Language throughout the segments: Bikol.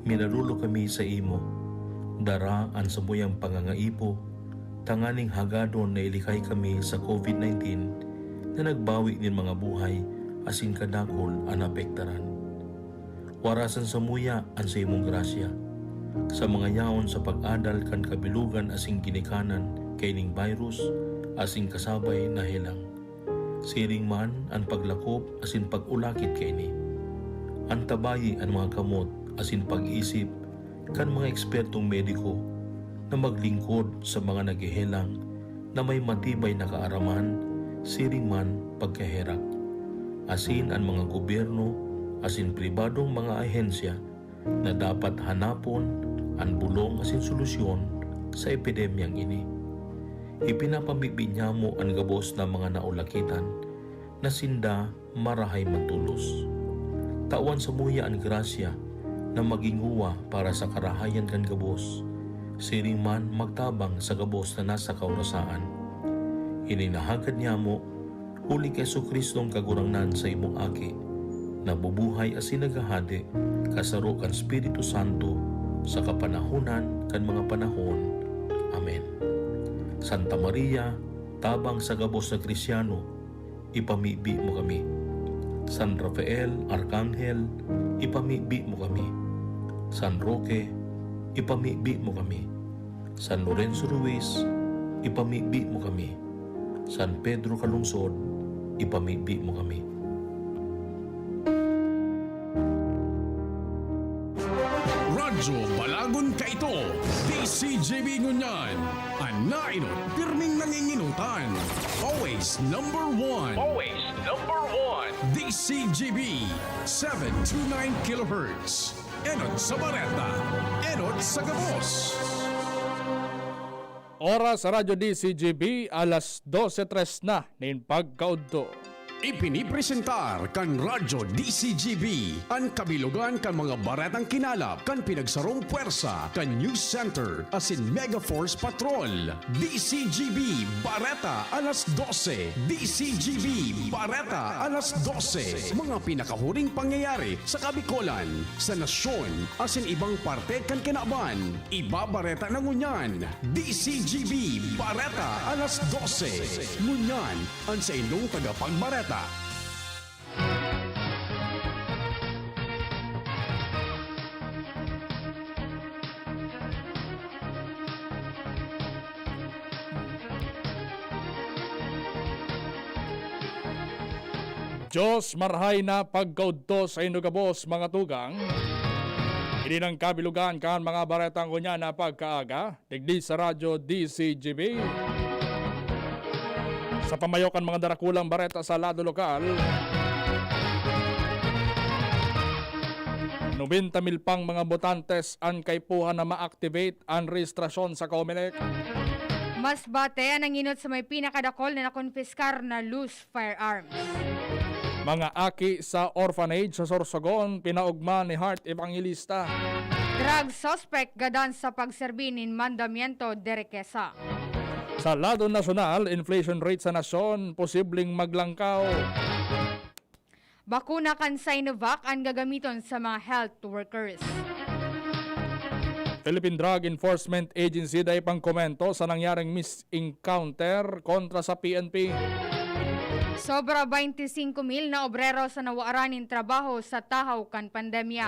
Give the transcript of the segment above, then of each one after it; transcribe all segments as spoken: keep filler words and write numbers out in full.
minarulog kami saimo. Dara an samuyang pangangaipo, tanganing hagadon na ilikay kami sa COVID nineteen na nagbawi nin mga buhay asin kadakul an naapektaran. Warasan samuya an saimong grasya, sa mga yaon sa pag-adal kan kabilogan asin ginikanan kaining virus asin kasabay na helang. Siring man an paglakop asin pag-ulakit kaini. Antabayi an mga kamot asin pag-isip kan mga ekspertong mediko na maglingkod sa mga naghehelang na may matibay na kaaraman, siring man pagkaherak, asin an mga gobyerno asin pribadong mga ahensya na dapat hanapon an bolong asin solusyon sa epidemyang ini. Ipinapamibi niyamo an gabos na mga naulakitan na sinda marahay matolos. Tawan samuya an grasya na magingowa para sa karahayan kan gabos, siring man magtabang sa gabos na nasa kaorasaan. Ini nahagad niyamo huli ki Jesu-Cristong Kagurangnan, saimong Aki, na bubuhay asin naghahade kasaro kan Espiritu Santo sa kapanahonan kan mga panahon. Amen. Santa Maria, tabang sa gabos na Kristiano, ipamibi mo kami. San Rafael, Arkanghel, ipamibi mo kami. San Roque, ipamibi mo kami. San Lorenzo Ruiz, ipamibi mo kami. San Pedro Calungsod, ipamibi mo kami. Radyo Balagon Kaito, D C G B ngunyan, an nainot pirming nanginginutan. Always number one. Always number one. D C G B, seven two nine kilohertz. Enot sa bareta, enot sa gabos. Oras sa Radyo D C G B, alas dose tres na nin pagkaudto. Ipinipresentar kan Radyo D C G B an kabilogan kan mga baretang kinalap kan pinagsarong pwersa kan News Center asin Mega Force Patrol. D C G B Bareta alas dose. D C G B Bareta alas dose. Mga pinakahuring pangyayari sa Kabikolan, sa nasyon, asin ibang parte kan kinaban. Ibabareta na ngunyan, D C G B Bareta alas dose. Ngunyan, an saindong tagapagbareta. Diyos, marahay na pagkaudto saindo gabos, mga tugang. Ini nang kabilogan kan mga baretang ngunyan na pagkaaga, digdi sa Radyo D C G B. Sa pamayo kan mga darakulang bareta sa lado lokal, nobenta mil pang mga botantes an kaipuhan na ma-activate an rehistrasyon sa Comelec. Masbate an nanginot sa may pinakadakol na nakonpiskar na loose firearms. Mga aki sa orphanage sa Sorsogon, pinaogma ni Heart Evangelista. Drug suspect gadan sa pagserbi nin mandamiento de riqueza. Sa lado nasyonal, inflation rate sa nasyon posibleng maglangkaw. Bakuna kan Sinovac an gagamiton sa mga health workers. Philippine Drug Enforcement Agency dai pang komento sa nangyaring mis-encounter kontra sa P N P. Sobra baynte singko mil na obrero sa nawaran nin trabaho sa tahaw kan pandemya.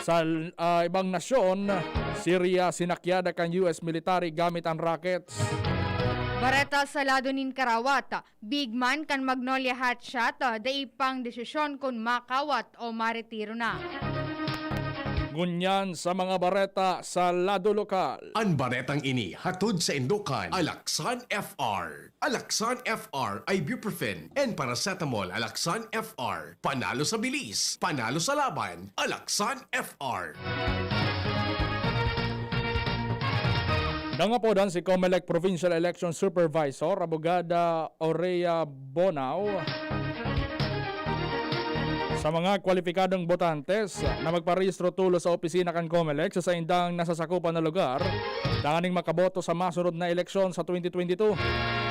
Sa, ah, ibang nasyon, Syria sinakyada kan U S military gamit an rockets. Bareta sa lado nin karawat, big man kan Magnolia Hotshot, ah, dai pang desisyon kun makawat o maretiro na. Ngunyan sa mga bareta sa lado lokal. An baretang ini hatod saindo kan Alaxan F R. Alaxan F R, ibuprofen and paracetamol. Alaxan F R, panalo sa bilis, panalo sa laban. Alaxan F R. Nangapodan si Comelec Provincial Election Supervisor, Abogada Aurea Bonao, sa mga kwalipikadong botantes na magparehistro tolos sa opisina kan Comelec sa saindang nasasakupan na lugar, tanganing makaboto sa masunod na eleksyon sa twenty twenty-two.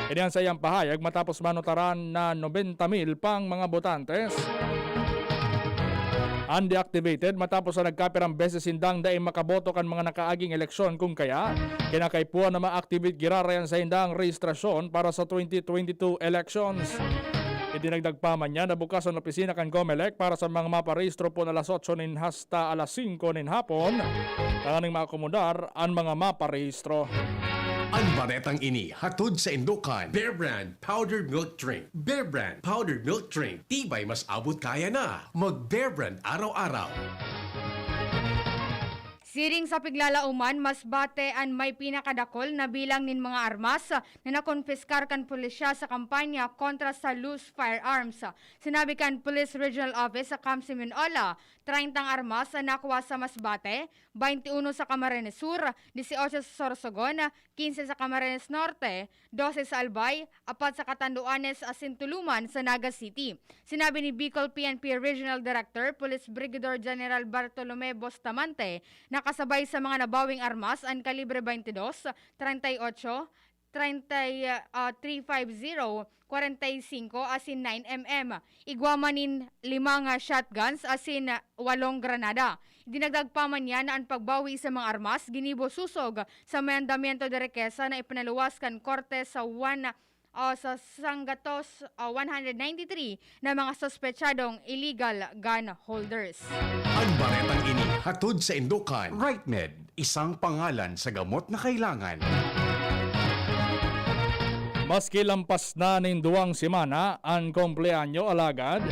Ini an saiyang pahayag matapos manutaran na nobenta mil pang mga botantes undeactivated matapos na nagkapirang beses sindang dai makaboto kan mga nakaaging eleksyon. Kun kaya, kinakaipuhan na ma-activate giraray an saindang rehistrasyon para sa twenty twenty-two elections. Idinagdag pa man niya na bukas an opisina kan Comelec para sa mga maparehistro pon alas otso nin hasta alas singko nin hapon, tanganing maakomodar an mga maparehistro. An baretang ini hatod sa indokan Bear Brand Powdered Milk Drink. Bear Brand Powdered Milk Drink, tibay mas abot kaya na. Mag Bear Brand araw-araw. Siring sa piglalauman, Masbate an may pinakadakol na bilang nin mga armas na nakonpiskar kan pulisya sa kampanya kontra sa loose firearms. Sinabi kan Police Regional Office sa Camp Simeon Ola, treinta ang armas na nakuha sa Masbate, twenty-one sa Camarines Sur, dieciocho sa Sorsogon, quince sa Camarines Norte, doce sa Albay, apat sa Catanduanes asin tulo man sa Naga City. Sinabi ni Bicol P N P Regional Director Police Brigadier General Bartolome Bustamante na kasabay sa mga nabawing armas an kalibre twenty-dos, treinta y ocho, treinta, ah, three five zero, kwarenta y singko asin nine M M. Igwa man nin lima nga shotguns asin walong granada. Dinagdag pa man niya na an pagbawi sa mga armas ginibo sosog sa mandamiento de rikesa na ipinaluwas kan korte sa one, o sa sanggatos, o one hundred ninety-three na mga suspetsadong illegal gun holders. An baretang ini hatod sa indokan Right Med, isang pangalan sa gamot na kailangan. Maski lampas na nin duwang semana an kumpleanyo, alagad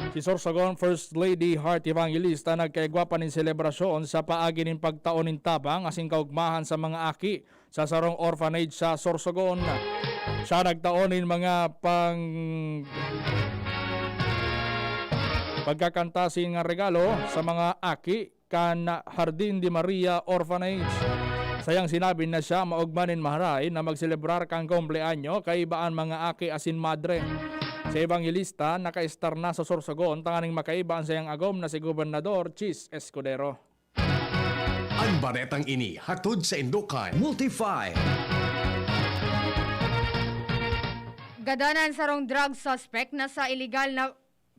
si Sorsogon First Lady Heart Evangelista nagkaigwa pa nin selebrasyon sa paagi nin pagtao nin tabang asin kaogmahan sa mga aki sa sarong orphanage sa Sorsogon. Siya nagtao nin mga pang-, pagkakanta asin nga regalo sa mga aki kan Jardin de Maria Orphanage. Sayang sinabi na siya maogma nin maharay na magselebrar kan kumpleanyo kaiba an mga aki asin madre. Si Evangelista nakaestar na sa Sorsogon tanganing makaiba an sayang agom na si Gobernador Chiz Escudero. An baretang ini hatod sa indokan Multify. Gadanan sarong drug suspect na sa illegal na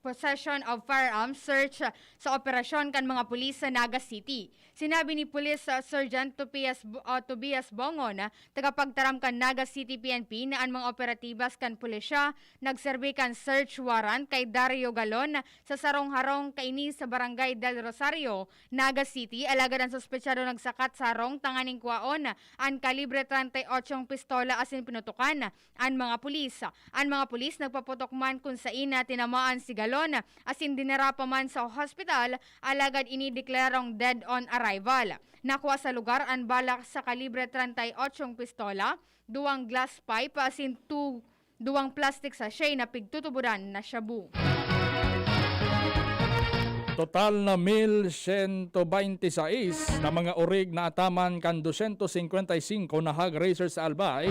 possession of firearms search sa operasyon kan mga pulis sa Naga City. Sinabi ni Police, ah, Sergeant Tobias Bo-, ah, Tobias Bongon, ah, tagapagtaram kan Naga City P N P, na an mga operatibas kan pulisya nagserbi kan search warrant kay Dario Galon sa sarong harong kaini sa Barangay Del Rosario, Naga City, alagad an suspetsado nagsakat sa harong tanganing kwaon an kalibre treinta y ocho pistola asin pinutukan an mga pulis. An mga pulis nagpaputok man kun sain na tinamaan si Galon asin dinara pa man sa hospital, alagad ini deklararong dead on arrival. Nakua sa lugar an bala sa kalibre treinta y ocho pistola, duwang glass pipe asin tu-, duwang plastic sachet na pigtutubodan na shabu. Total na mil sento bente sais na mga orig na ataman kan dosyentos singkwenta y singko na hog raisers sa Albay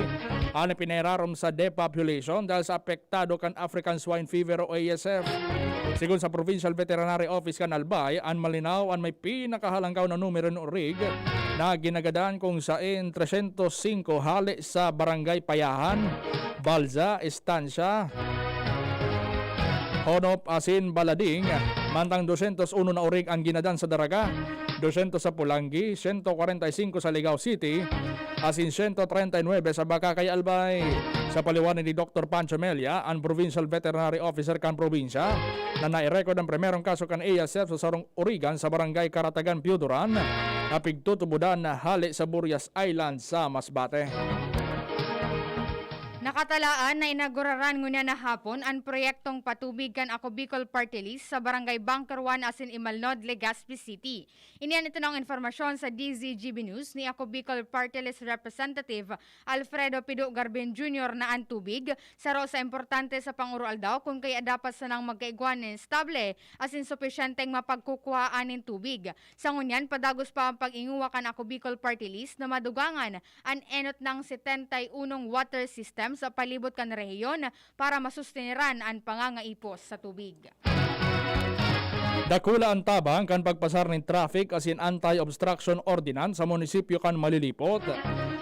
an ipinahirarom sa depopulation dahil sa apektado kan African Swine Fever o A S F. Sigon sa Provincial Veterinary Office kan Albay, an Malinao an may pinakahalangkaw na numero nin orig na ginagadan, kung sain tresyentos singko hale sa Barangay Payahan, Balza, Estancia, Honop asin Balading, mantang dosyentos uno na orig an ginadan sa Daraga, dosyentos sa Polangui, sento kwarenta y singko sa Ligao City, asin sento treinta y nuebe sa Bacacay, Albay. Sa paliwanag ni Doktor Pancho Mella, an Provincial Veterinary Officer kan probinsya, na nai-record an primerong kaso kan A S F sa sarong origan sa Barangay Karatagan, Pioduran, na pigtutubodan na hale sa Burias Island sa Masbate. Nakatalaan na inaguraran ngunyan na hapon an proyektong patubig kan Ako Bicol Party List sa Barangay Bunker one asin Imalnod, Legazpi City. Ini an itinong impormasyon sa D Z G B News ni Ako Bicol Party List Representative Alfredo Pido Garben Junior na an tubig saro sa importante sa pangoroaldaw, kun kaya dapat sanang magkaigwa nin estable asin supisyenteng mapagkukuhaan nin tubig. Sa ngunyan, padagos pa an pag-inguwa kan Ako Bicol Party List na madugangan an enot nang setenta y unong water system sa palibot kan rehiyon para masusteneran an pangangaipos sa tubig. Dakula an tabang kan pagpasar nin traffic asin anti-obstruction ordinance sa munisipyo kan Malilipot.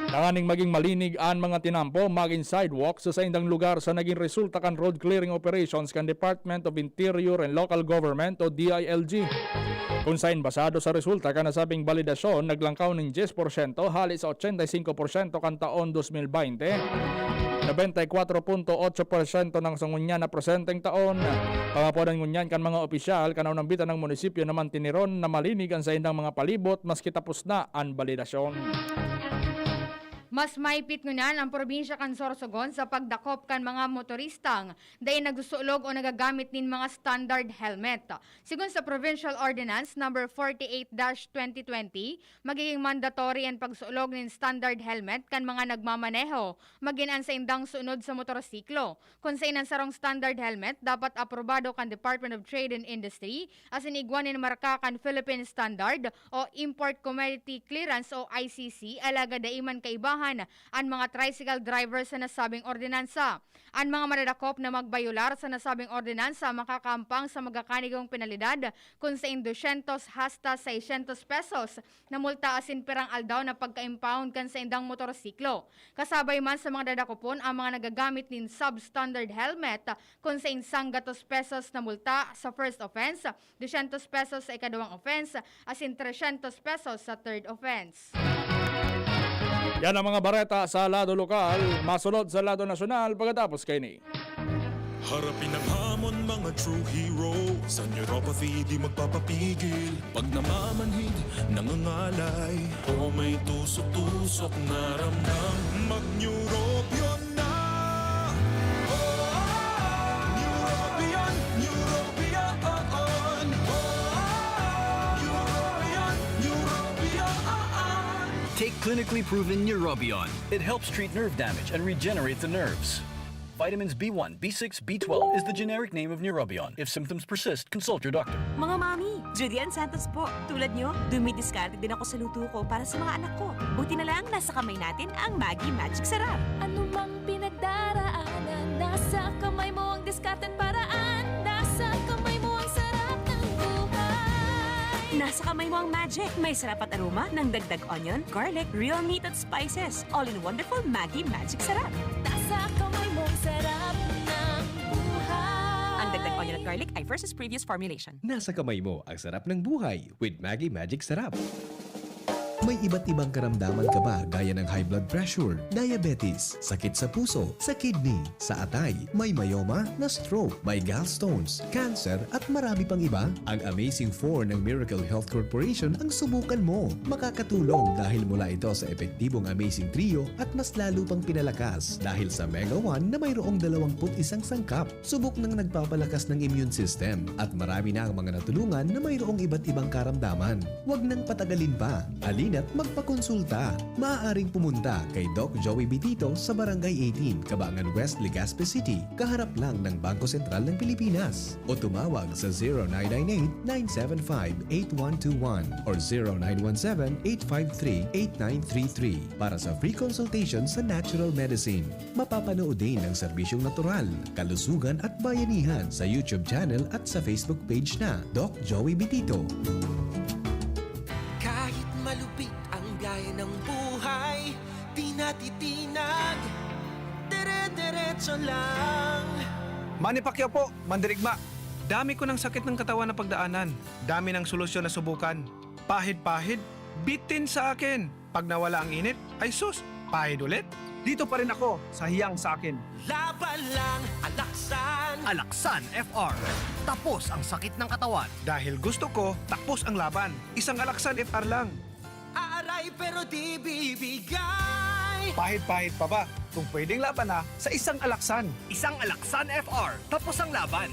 Tanganing magin malinig an mga tinampo, magin sidewalk sa saindang lugar sa nagin resulta kan road clearing operations kan Department of Interior and Local Government o D I L G. Kun sain basado sa resulta kan nasabing balidasyon, naglangkaw nin diyes porsyento hale sa ochenta y singko porsyento kan taon dos mil baynte. Nobenta y kwatro punto otso porsyento nang sa ngunyan na presenteng taon. Pangapodan ngunyan kan mga opisyal kan naunang bitan ng munisipyo na mantiniron na malinig an saindang mga palibot maski tapos na an balidasyon. Mas maipit ngunyan ang probinsya kan Sorsogon sa pagdakop kan mga motoristang dai nagsusulog o nagagamit nin mga standard helmet. Sigon sa Provincial Ordinance Number forty-eight dash twenty twenty, magiging mandatory an pagsulog nin standard helmet kan mga nagmamaneho, magin an saindang sunod sa motorsiklo. Kun sain an sarong standard helmet dapat aprobado kan Department of Trade and Industry asin igwa nin marka kan Philippine Standard o Import Commodity Clearance o I C C, alagad dai man kaibahan an mga tricycle driver sa nasabing ordinansa. An mga madadakop na magbayolar sa nasabing ordinansa makakaampang sa magakanigong penalidad kun sain dosyentos hasta seisyentos pesos na multa asin pirang aldaw na pagka-impound kan saindang motorsiklo. Kasabay man sa mga dadakopon ang mga nagagamit nin substandard helmet, kun sain sanggatos pesos na multa sa first offense, dosyentos pesos sa ikaduwang offense, asin tresyentos pesos sa third offense. Yan ang mga bareta sa lado lokal. Masunod sa lado nasyonal pagkatapos kaini. Harapin ang hamon, mga true hero. Sa neuropathy, di magpapapigil. Pag namamanhid, nangangalay, o may tusok-tusok na ramdam, mag-Neurobion na! Oh, Neurobion, Neurobion, oh, oh. Neurobion, Neurobion, oh, oh. Take clinically proven Neurobion. It helps treat nerve damage and regenerate the nerves. Vitamins B one, B six, B twelve is the generic name of Neurobion. If symptoms persist, consult your doctor. Mga mami, Judy Ann Santos po. Tulad nyo, dumidiskarte din ako sa luto ko para sa mga anak ko. Buti na lang, nasa kamay natin ang Maggi Magic Sarap. Ano mang pinagdaraanan, nasa kamay mo ang diskarte at paraan. Nasa kamay mo ang sarap ng buhay. Nasa kamay mo ang magic. May sarap at aroma ng dagdag onion, garlic, real meat at spices. All in wonderful Maggi Magic Sarap. Nasa kamay mo ang sarap ng buhay. Ang dagdag onion at garlic ay versus previous formulation. Nasa kamay mo ang sarap ng buhay with Maggi Magic Sarap. May iba't ibang karamdaman ka ba gaya ng high blood pressure, diabetes, sakit sa puso, sa kidney, sa atay, may myoma, na stroke, may gallstones, cancer, at marami pang iba? Ang Amazing four ng Miracle Health Corporation ang subukan mo. Makakatulong dahil mula ito sa epektibong Amazing Trio at mas lalo pang pinalakas dahil sa Mega one na mayroong dalawampu't isang sangkap. Subok ng nagpapalakas ng immune system at marami na ang mga natulungan na mayroong iba't ibang karamdaman. Huwag nang patagalin pa. Halina't magpakonsulta. Maaaring pumunta kay Doc Joey Bitito sa Barangay eighteen, Cabangan West, Legazpi City, kaharap lang ng Bangko Sentral ng Pilipinas. O tumawag sa zero nine nine eight, nine seven five, eight one two one or zero nine one seven, eight five three, eight nine three three para sa free consultation sa natural medicine. Mapapanood din ang serbisyong natural, kalusugan at bayanihan sa YouTube channel at sa Facebook page na Doc Joey Bitito. Kahit malupit ang biyahe ng buhay, di natitinag, dire-diretso lang. Manny Pacquiao po, mandirigma. Dami ko ng sakit ng katawan na pagdaanan. Dami ng solusyon na subukan. Pahid-pahid, bitin sa akin. Pag nawala ang init, ay sus, pahid ulit. Dito pa rin ako sa hiyang sa akin. Laban lang, Alaksan. Alaksan F R. Tapos ang sakit ng katawan. Dahil gusto ko, tapos ang laban. Isang Alaksan F R lang. Aaray pero di bibigay. Pahid-pahid pa ba? Kung pwedeng laban na sa isang Alaksan. Isang Alaksan F R. Tapos ang laban.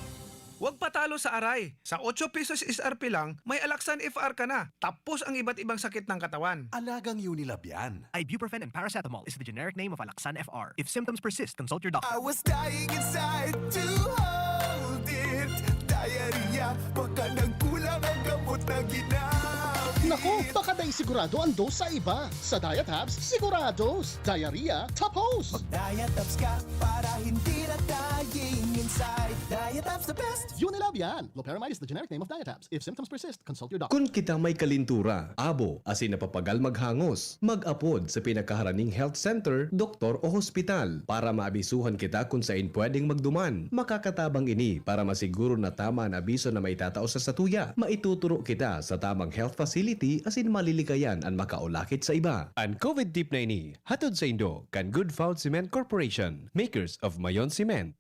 Huwag patalo sa aray. Sa otso pesos S R P lang, may Alaksan F R ka na. Tapos ang iba't ibang sakit ng katawan. Alagang Unilab yan. Ibuprofen and paracetamol is the generic name of Alaksan F R. If symptoms persist, consult your doctor. I was dying inside to hold it. Diarrhea, baka nagkulang ang gamot na ginamit. Naku, baka dai sigurado ang dose sa iba. Sa Diet Hubs, sigurados. Diarrhea, tapos! Mag-diet ups ka para hindi na dying inside. Diet ups the best! Unilab yan! Loperamide is the generic name of Diet Hubs. If symptoms persist, consult your doctor. Kun kita may kalintura, abo, asin napapagal maghangos, mag-apod sa pinakaharaning health center, doktor o hospital para maabisuhan kita kun sain pwedeng magduman. Makakatabang ini para masiguro na tama an abiso na maitatao sa satuya. Maituturo kita sa tamang health facility asin malilikayan an makaulakit sa iba. An COVID tip na ini, hatod saindo kan Good Found Cement Corporation, makers of Mayon Cement.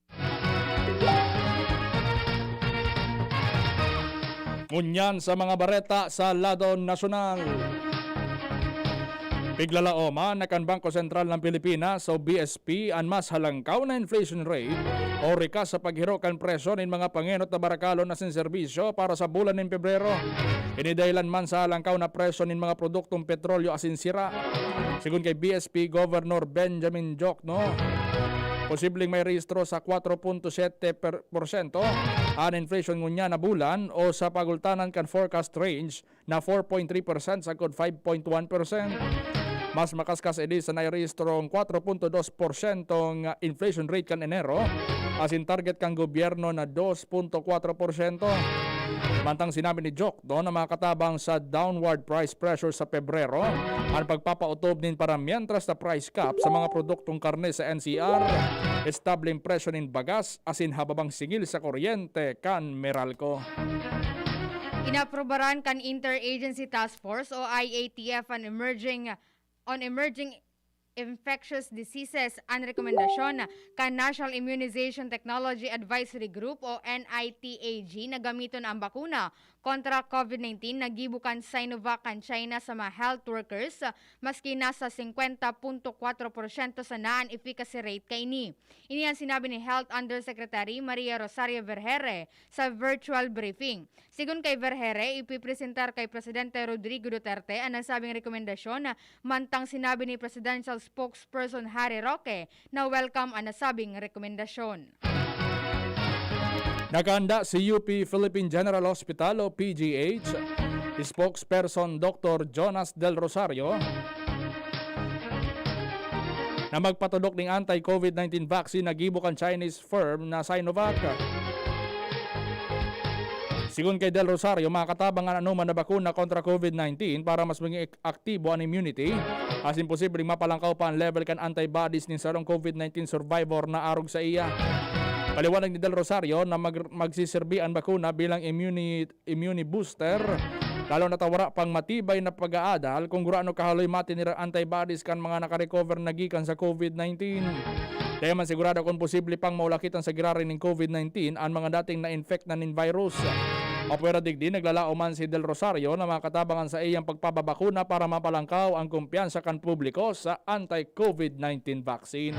Ngunyan sa mga bareta sa lado nasyonal. Piglalaoman na kan Bangko Sentral ng Pilipinas o B S P an mas halangkaw na inflation rate o rikas sa paghiro kan presyo nin mga pangenot na barakalon asin serbisyo para sa bulan nin Pebrero. Ini dahilan man sa halangkaw na presyo nin mga produktong petrolyo asin sira. Sigon kay B S P Governor Benjamin Jokno, posibleng may rehistro sa kwatro punto siyete per porsyento an inflation ngunyan na bulan o sa pagultanan kan forecast range na four point three percent sagkod five point one percent. Mas makaskas ini sa nairehistrong kwatro punto dos porsyentong inflation rate kan Enero, asin target kan gobyerno na dos punto kwatro porsyento. Mantang sinabi ni Jokno na makatabang sa downward price pressure sa Pebrero an pagpapautob nin paramientras na price cap sa mga produktong karne sa N C R, estableng presyo nin bagas asin hababang singil sa kuryente kan Meralco. Inaprobaran kan Interagency Task Force o I A T F an emerging on emerging infectious diseases an rekomendasyon kan National Immunization Technology Advisory Group o N I T A G na gamiton ang bakuna kontra COVID nineteen na gibo kan Sinovac kan China sa mga health workers, maski nasa singkwenta punto kwatro porsyento sana an efficacy rate kaini. Ini an sinabi ni Health Undersecretary Maria Rosario Vergeire sa virtual briefing. Sigon kay Vergeire, ipipresentar kay Presidente Rodrigo Duterte an nasabing rekomendasyon, mantang sinabi ni Presidential Spokesperson Harry Roque na welcome an nasabing rekomendasyon. Nakahanda si U P Philippine General Hospital o P G H spokesperson Doktor Jonas Del Rosario na magpatudok ning anti-COVID nineteen vaccine na gibo kan Chinese firm na Sinovac. Sigon kay Del Rosario, makakatabang an anoman na bakuna kontra COVID nineteen para mas maging ek-, aktibo an immunity, asin posibleng mapalangkaw pa an level kan antibodies nin sarong COVID nineteen survivor na arog saiya. Paliwanag ni Del Rosario na mag-, magsiserbi an bakuna bilang immuni-, immune booster, lalo na ta wara pang matibay na pag-aadal kung gurano kahaloy matinir an antibodies kan mga nakarecover na gikan sa COVID nineteen. Dai man sigurado kun posible pang maulakit an sa giraray nin COVID nineteen an mga dating na-infect na nin virus. Apwera digdi, naglalaom man si Del Rosario na makatabang an saiyang pagpababakuna para mapalangkaw ang kumpiyansa kan publiko sa anti-COVID nineteen vaccine.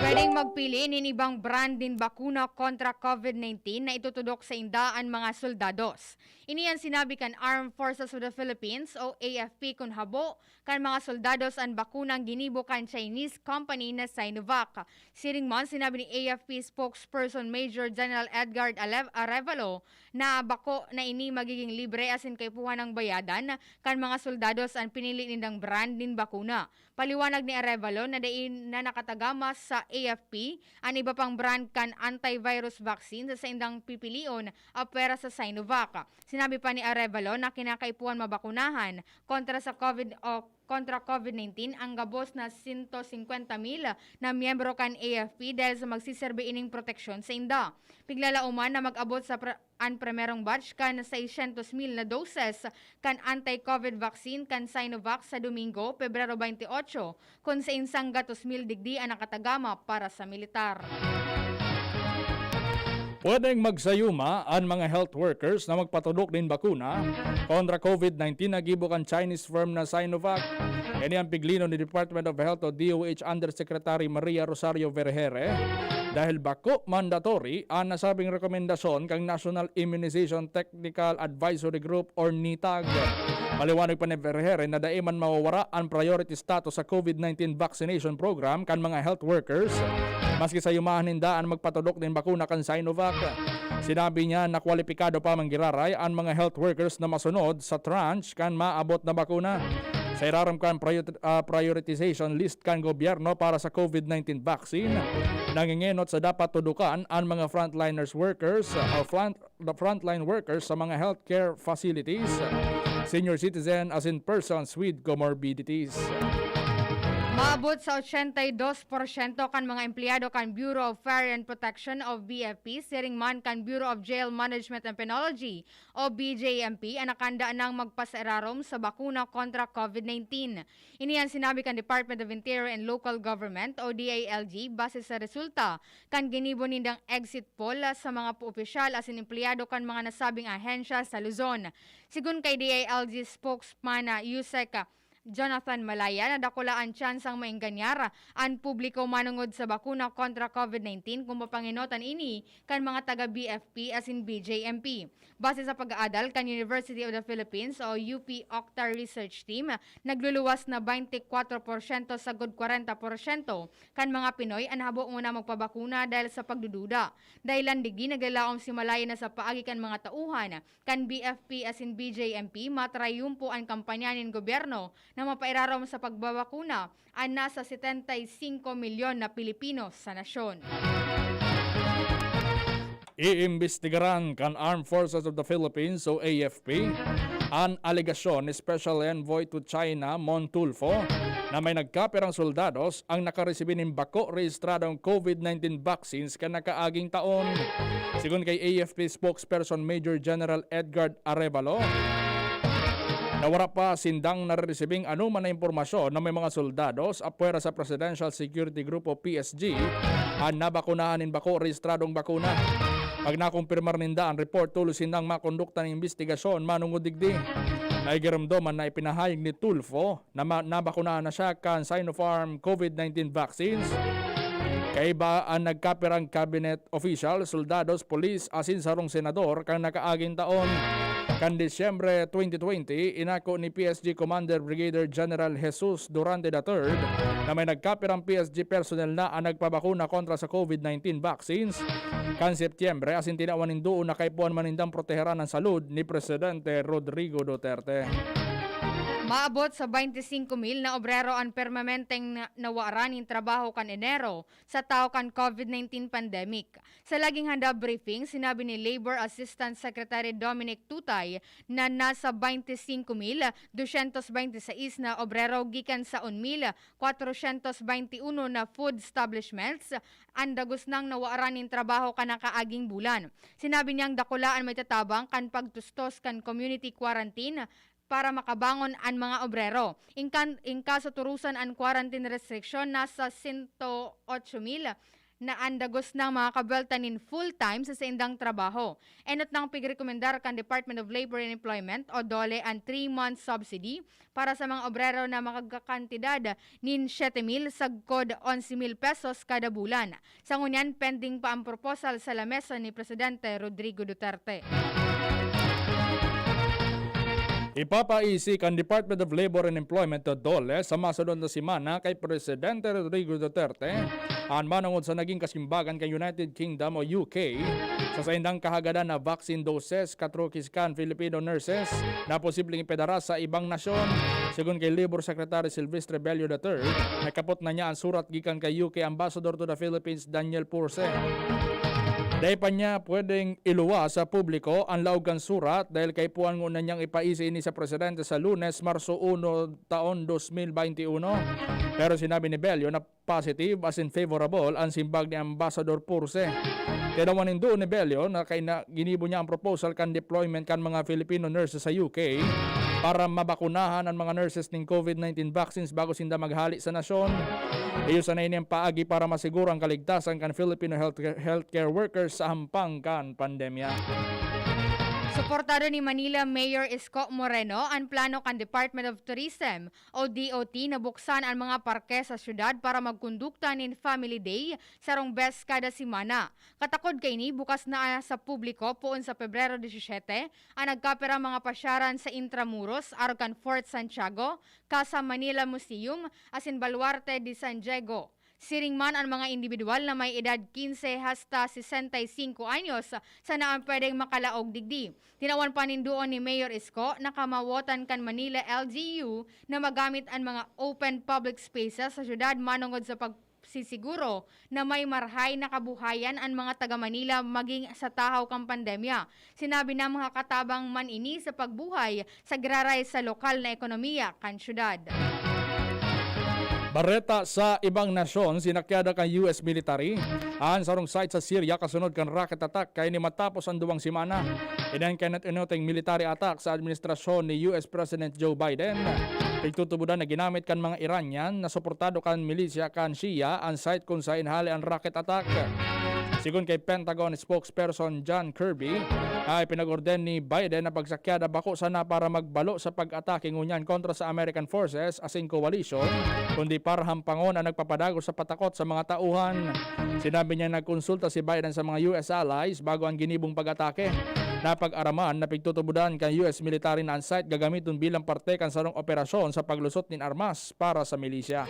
Pwedeng magpili nin ibang brand nin bakuna kontra COVID nineteen na itutudok sainda an mga soldados. Ini an sinabi kan Armed Forces of the Philippines o A F P kun habo kan mga soldados an bakunang ginibo kan Chinese company na Sinovac. Siring man, sinabi ni A F P spokesperson Major General Edgard Alev-, Arevalo na bako na ini magiging libre asin kaipuhan nang bayadan kan mga soldados an pinili nindang brand nin bakuna. Paliwanag ni Arevalo na dai na nakatagama sa A F P an iba pang brand kan antivirus vaccine sa saindang pipilion apwera sa Sinovac. Sinabi pa ni Arevalo na kinakaipuhan mabakunahan kontra sa COVID o kontra COVID nineteen ang gabos na sento singkwenta mil na miyembro kan A F P dahil sa magsiserbi ining proteksyon sainda. Piglalaoman na mag-abot sa pr-, an primerong batch kan seiscientos mil na doses kan anti-COVID vaccine kan Sinovac sa Domingo, Pebrero twenty-eight, kun sain sanggatos mil digdi an nakatagama para sa militar. Pwedeng magsayuma an mga health workers na magpatudok nin bakuna kontra COVID nineteen na gibo kan Chinese firm na Sinovac. Ini ang piglinon ni Department of Health o D O H Undersecretary Maria Rosario Vergeire. dahil bako mandatory an nasabing rekomendasyon kan National Immunization Technical Advisory Group or NITAG. Paliwanag pa ni Vergeire na dai man mawawara an priority status sa COVID nineteen vaccination program kan mga health workers, maski sa yumahan ninda an magpatodok nin bakuna kan Sinovac. Sinabi niya na kwalipikado pa man giraray an mga health workers na masunod sa tranche kan maabot na bakuna. Sa irarom kan prior-, ah, prioritization list kan gobyerno para sa COVID nineteen vaccine, nangingenot sa dapat tudukan an mga frontliners workers o front, the frontline workers sa mga healthcare facilities, senior citizen asin persons with comorbidities. Maabot sa ochenta y dos porsyento kan mga empleyado kan Bureau of Fire and Protection o B F P, siring man kan Bureau of Jail Management and Penology o B J M P, an nakanda nang magpasairarom sa bakuna kontra COVID nineteen. Ini an sinabi kan Department of Interior and Local Government o D I L G base sa resulta kan ginibo nindang exit poll sa mga opisyal asin empleyado kan mga nasabing ahensya sa Luzon. Sigon kay D I L G spokesman na Yusek Jonathan Malaya, na dakula an tsansang maenganyar an publiko manongod sa bakuna kontra COVID nineteen kung papangenotan ini kan mga taga B F P asin B J M P. Base sa pag-aadal kan University of the Philippines o U P Octa Research Team, nagluluwas na baynte kwatro porsyento sagkod kwarenta porsyento kan mga Pinoy an habo nguna magpabakuna dahil sa pagdududa. Dahilan digdi, naglalaom si Malaya na sa paagi kan mga tauhan kan B F P asin B J M P, matrayumpo an kampanya nin gobyerno na mapairarom sa pagbabakuna an nasa setenta y singko milyon na Pilipino sa nasyon. Iimbestigaran kan Armed Forces of the Philippines o A F P an alegasyon ni Special Envoy to China, Mon Tulfo, na may nagkapirang soldados ang nakaresibi nin bako rehistradong COVID nineteen vaccines kan nakaaging taon. Sigon kay A F P spokesperson Major General Edgard Arevalo, na wara pa sindang nareresibing anoman na impormasyon na may mga soldados apwera sa Presidential Security Group o P S G an nabakunahan nin bako rehistradong bakuna. Pag nakumpirmar ninda an report, tulos sindang makondukta nin imbestigasyon manongod digdi. Naigiromdoman na ipinahayag ni Tulfo na ma-, nabakunahan na siya kan Sinopharm COVID nineteen vaccines. Kaiba an nagkapirang cabinet official, soldados, polis, asin sarong senador kan nakaaging taon. Kan Disyembre twenty twenty, inako ni P S G Commander Brigadier General Jesus Durante the third na may nagkapirang P S G personnel na an nagpabakuna kontra sa COVID nineteen vaccines kan Setyembre, asin tinawan nin duon na kaipuhan man nindang proteheran an salud ni Presidente Rodrigo Duterte. Maabot sa baynte singko mil na obrero an permanenteng na-, nawaran nin trabaho kan Enero sa tahaw kan COVID nineteen pandemic. Sa Laging Handa briefing, sinabi ni Labor Assistant Secretary Dominic Tutay na nasa baynte singko mil dosyentos baynte sais na obrero gikan sa un mil kwatrosyentos baynte uno na food establishments an dagos nang nawaran nin trabaho kan nakaaging bulan. Sinabi niyang dakula an maitatabang kan pagtustos kan community quarantine para makabangon an mga obrero. In kan-, in kaso turusan an quarantine restriction, nasa sento otso mil na an dagos nang mga kabuwelta nin full-time sa saindang trabaho. Enot nang pigrekomendar kan Department of Labor and Employment o DOLE an three-month subsidy para sa mga obrero na makakantidad nin siyete mil sagkod onse mil pesos kada bulan. Sa ngunyan, pending pa ang proposal sa lamesa ni Presidente Rodrigo Duterte. Ipapaisi kan Department of Labor and Employment o DOLE sa masunod na semana kay Presidente Rodrigo Duterte an manongod sa naging kasimbagan kan United Kingdom o U K sa saindang kahagadan na vaccine doses katrukis kan Filipino nurses na posibleng ipedara sa ibang nasyon. Sigon kay Labor Secretary Silvestre Bello the third, nakapot na niya an surat gikan kay U K Ambassador to the Philippines, Daniel Purse. Dai pa niya pwedeng iluwas sa publiko an laog kan surat dahil kaipuhan nguna niyang ipaisi ini sa presidente sa Lunes, Marso uno, taon dos mil baynte uno. Pero sinabi ni Bello na positive asin favorable an simbag ni Ambassador Purse. Tinawan nin duon ni Bello na kaina ginibo niya ang proposal kan deployment kan mga Filipino nurses sa U K para mabakunahan an mga nurses nin COVID nineteen vaccines bago sinda maghale sa nasyon. Iyo sana ini ang paagi para masiguro ang kaligtasan kan Filipino health-, healthcare workers sa hampang kan pandemya. Suportado ni Manila Mayor Isko Moreno an plano kan Department of Tourism o D O T na buksan an mga parke sa syudad para magkondukta nin Family Day sarong bes kada semana. Katakod kaini, bukas na sa publiko poon sa Pebrero disisiyete an nagkapirang mga pasyaran sa Intramuros, arog kan Fort Santiago, Casa Manila Museum, asin Baluarte de San Diego. Siring man an mga indibidwal na may edad quince hasta sesenta y cinco anyos sana an pwedeng makalaog digdi. Tinawan panindoon ni Mayor Isko na kamawotan kan Manila L G U na magamit an mga open public spaces sa syudad manongod sa pagsisiguro na may marhay na kabuhayan an mga taga Manila maging sa tahaw kan pandemya. Sinabi na makakatabang man ini sa pagbuhay sa giraray sa lokal na ekonomiya kan syudad. Bareta sa ibang nasyon, sinakyada kan U S military an sarong site sa Syria kasunod kan rocket attack kaini matapos an duwang semana. Ini an kainot-inoteng military attack sa administrasyon ni U S President Joe Biden. Pigtutubodan na ginamit kan mga Iranian na suportado kan milisya kan Shia an site kun saen hale an rocket attack. Sigon kay Pentagon spokesperson John Kirby, ay pinag-orden ni Biden na pagsakyada bako sana para magbalo sa pag-atake ngunyan kontra sa American forces asin coalition, kundi para hampangon an nagpapadagos sa patakot sa mga tauhan. Sinabi niya nagkonsulta si Biden sa mga U S allies bago ang ginibong pag-atake. Napag-araman na pigtutubodan kan U S military na an site gagamiton bilang parte kan sarong operasyon sa paglusot nin armas para sa milisya.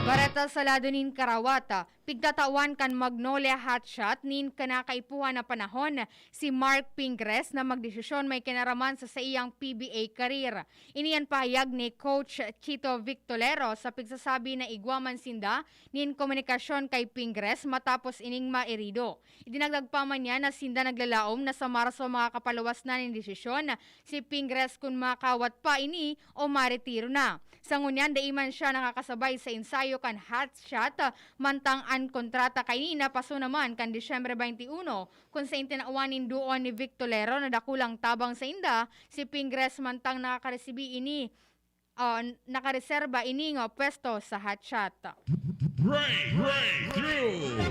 Bareta sa lado nin karawata, pigtatawan kan Magnolia Hotshot nin kinakaipuhan na panahon si Mark Pingres na magdesisyon may kinaraman sa saiyang P B A career. Ini an pahayag ni Coach Chito Victolero sa pigsasabi na igwa man sinda nin komunikasyon kay Pingres matapos ining mairido. Idinagdag pa man niya na sinda naglalaom na sa Marso makakapaluwas na nin desisyon si Pingres kun makawat pa ini o maretiro na. Sa ngunyan, dai man siya nakakasabay sa ensayo kan Hotshot, mantang an kontrata kaini napaso naman kan Disyembre twenty-one, kun saen tinawan nin duon ni Victolero na dakulang tabang sainda si Pingres mantang nakakaresibi ini, ah, nakareserba ini nga pwesto sa Hotshot. Break, breakthrough!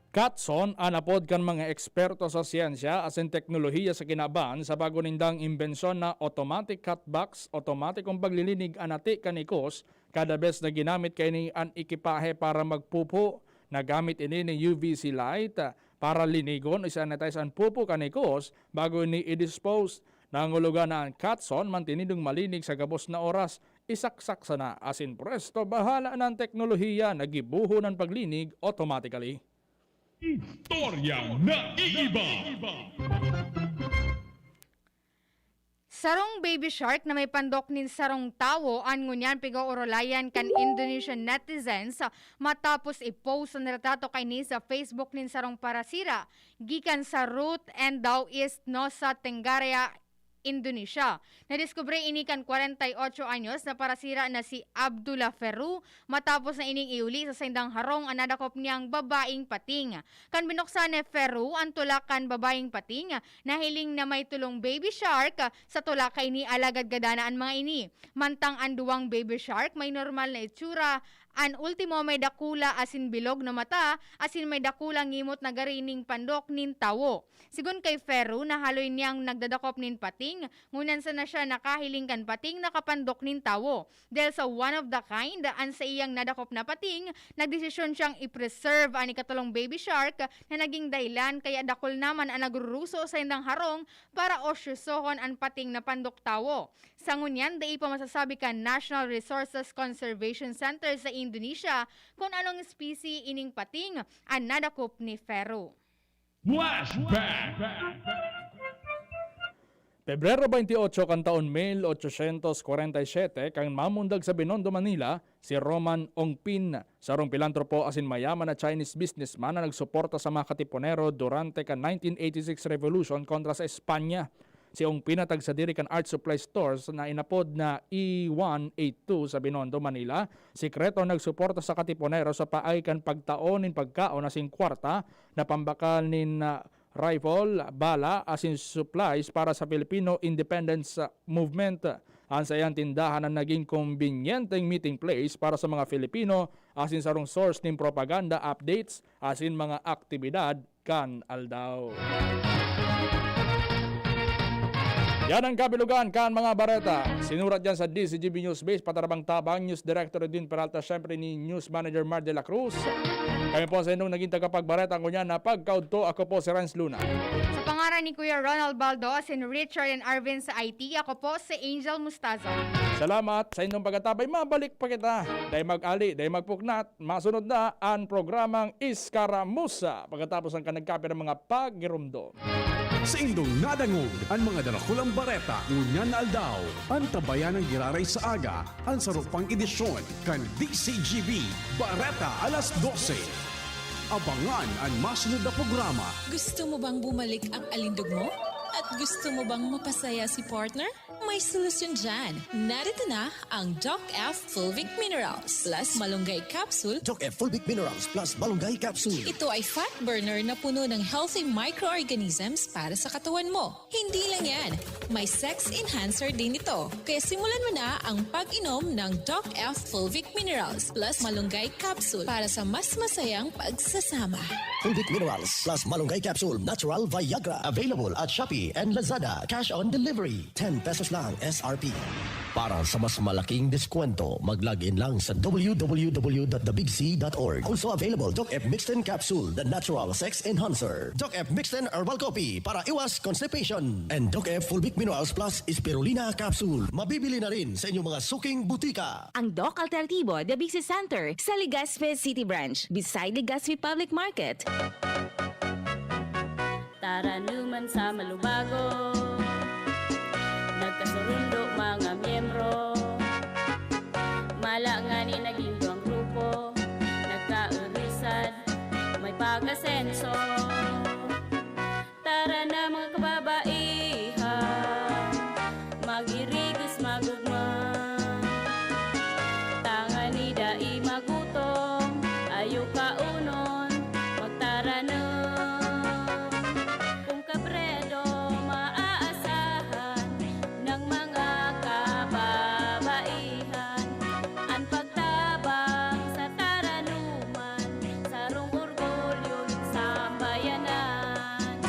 Kathson an apod kan mga eksperto sa siyensya asin teknolohiya sa kinaban sa bago nindang imbensyon na automatic cut box, otomatikong paglilinig an ati kan ikos kada bes na ginamit kaini an ekipahe para magpupo. Nagamit ini nin U V C light para linigon o i-sanitize an pupo kan ikos bago ini i-dispose. Nangulugan na an Kathson mantinidong malinig sa gabos na oras. Isaksak sana asin presto, bahala na an teknolohiya na gibohon an paglinig automatically. Istoryang naiiba. Sarong baby shark na may pandok nin sarong tawo an ngunyan pig-oorolayan kan Indonesian netizens matapos i-post an retrato kaini sa Facebook nin sarong parasira gikan sa Rut Endau East, Nusa Tenggara, Indonesia. Nadiskubre ini kan kwarenta y ocho anyos na parasira na si Abdullah Ferru matapos na ining iuli sa saindang harong an nadakop niyang babaeng pating. Kan binuksan ni Ferru an tulak kan babaeng pating, nahiling na may tolong baby shark sa tulak kaini, alagad gadana an mga ini. Mantang an duwang baby shark may normal na itsura, an ultimo may dakula asin bilog na mata asin may dakulang ngimot na gari ning pandok nin tawo. Sigon kay Ferru, nahaloy niyang nagdadakop nin pating, ngunyan sana siya nakahiling kan pating na kapandok nin tawo. Dahil sa one of the kind an saiyang nadakop na pating, nagdesisyon siyang i-preserve an ikatolong baby shark na naging dahilan kaya dakul naman an nagruruso sa indang harong para osyosohon an pating na pandok tawo. Sa ngunyan, dai pa masasabi kan National Resources Conservation Center sa Indonesia kun anong espesye ining pating an nadakop ni Ferru. Flashback! Pebrero twenty-eight kan taon mil ochocientos kwarenta y siete, kan mamundag sa Binondo, Manila, si Roman Ongpin, sarong pilantropo asin mayaman na Chinese businessman na nagsuporta sa mga Katipunero durante kan nineteen eighty-six Revolution kontra sa Espanya. Si Ongpin na tagsadiri kan art supply stores na inapod na E one eight two sa Binondo, Manila, sikreto nagsuporta sa Katipunero sa paagi kan pagtao nin pagkaon asin kwarta na pambakal nin, ah, rifle, bala, asin supplies para sa Filipino Independence, ah, Movement. An saiyang tindahan an naging kombinyenteng meeting place para sa mga Filipino asin sarong source nin propaganda, updates, asin mga aktibidad kan aldaw. Yan ang kabilugan kan mga bareta. Sinurat yan sa D C G B News Base, patarabang-tabang, News Director Edwin Peralta, syempre ni News Manager Mar de la Cruz. Kami po sa inyong naging tagapagbareta ngunyan na pagkaudto. Ako po si Renz Luna. Sa pangaran ni Kuya Ronald Baldo, asin Richard and Arvin sa I T, ako po si Angel Mustazo. Salamat sa inyong pagkatabay. Mabalik pa kita. Dai mag-ali, dai magpuknat. Masunod na an programang Iskaramusa pagkatapos ang kanagkape ng mga pagirumdom. Saindong nadangog an mga darakulang bareta ngunyan na aldaw. Antabayan an giraray sa aga, an saro pang edisyon kan D C G B Bareta alas dose. Abangan an masunod na programa. Gusto mo bang bumalik ang alindog mo? At gusto mo bang mapasaya si partner? May solusyon dyan. Narito na ang Doc F Fulvic Minerals plus Malunggay Capsule. Doc F Fulvic Minerals plus Malunggay Capsule. Ito ay fat burner na puno ng healthy microorganisms para sa katawan mo. Hindi lang yan, may sex enhancer din ito. Kaya simulan mo na ang pag-inom ng Doc F Fulvic Minerals plus Malunggay Capsule para sa mas masayang pagsasama. Fulvic Minerals plus Malunggay Capsule Natural Viagra. Available at Shopee and Lazada. Cash on delivery. Ten pesos lang S R P. Para sa mas malaking deskwento, mag-log in lang sa w w w dot the big c dot org. Also available, Doc F Mixten Capsule, the natural sex enhancer. Doc F Mixten Herbal Coffee para iwas constipation. And Doc F Fulvic Minerals Plus Spirulina Capsule. Mabibili na rin sa inyong mga suking butika. Ang Doc Alternativo, The Big C Center, sa Legazpi City Branch, beside Legazpi Public Market. Taranuman sa malubago, nagkasurundo mga miyembro. Mala ngani naging duwang grupo, nagkaurisan, may pag-asenso. Tara na, mga kababaihan, magirigos, magugma. Tangani dai magutom, ayo kaonon, magtaranom. Kung kabredo maaasahan ng mga kababaihan, an pagtabang sa taranuman, sarong orgulyo nin sambayanan.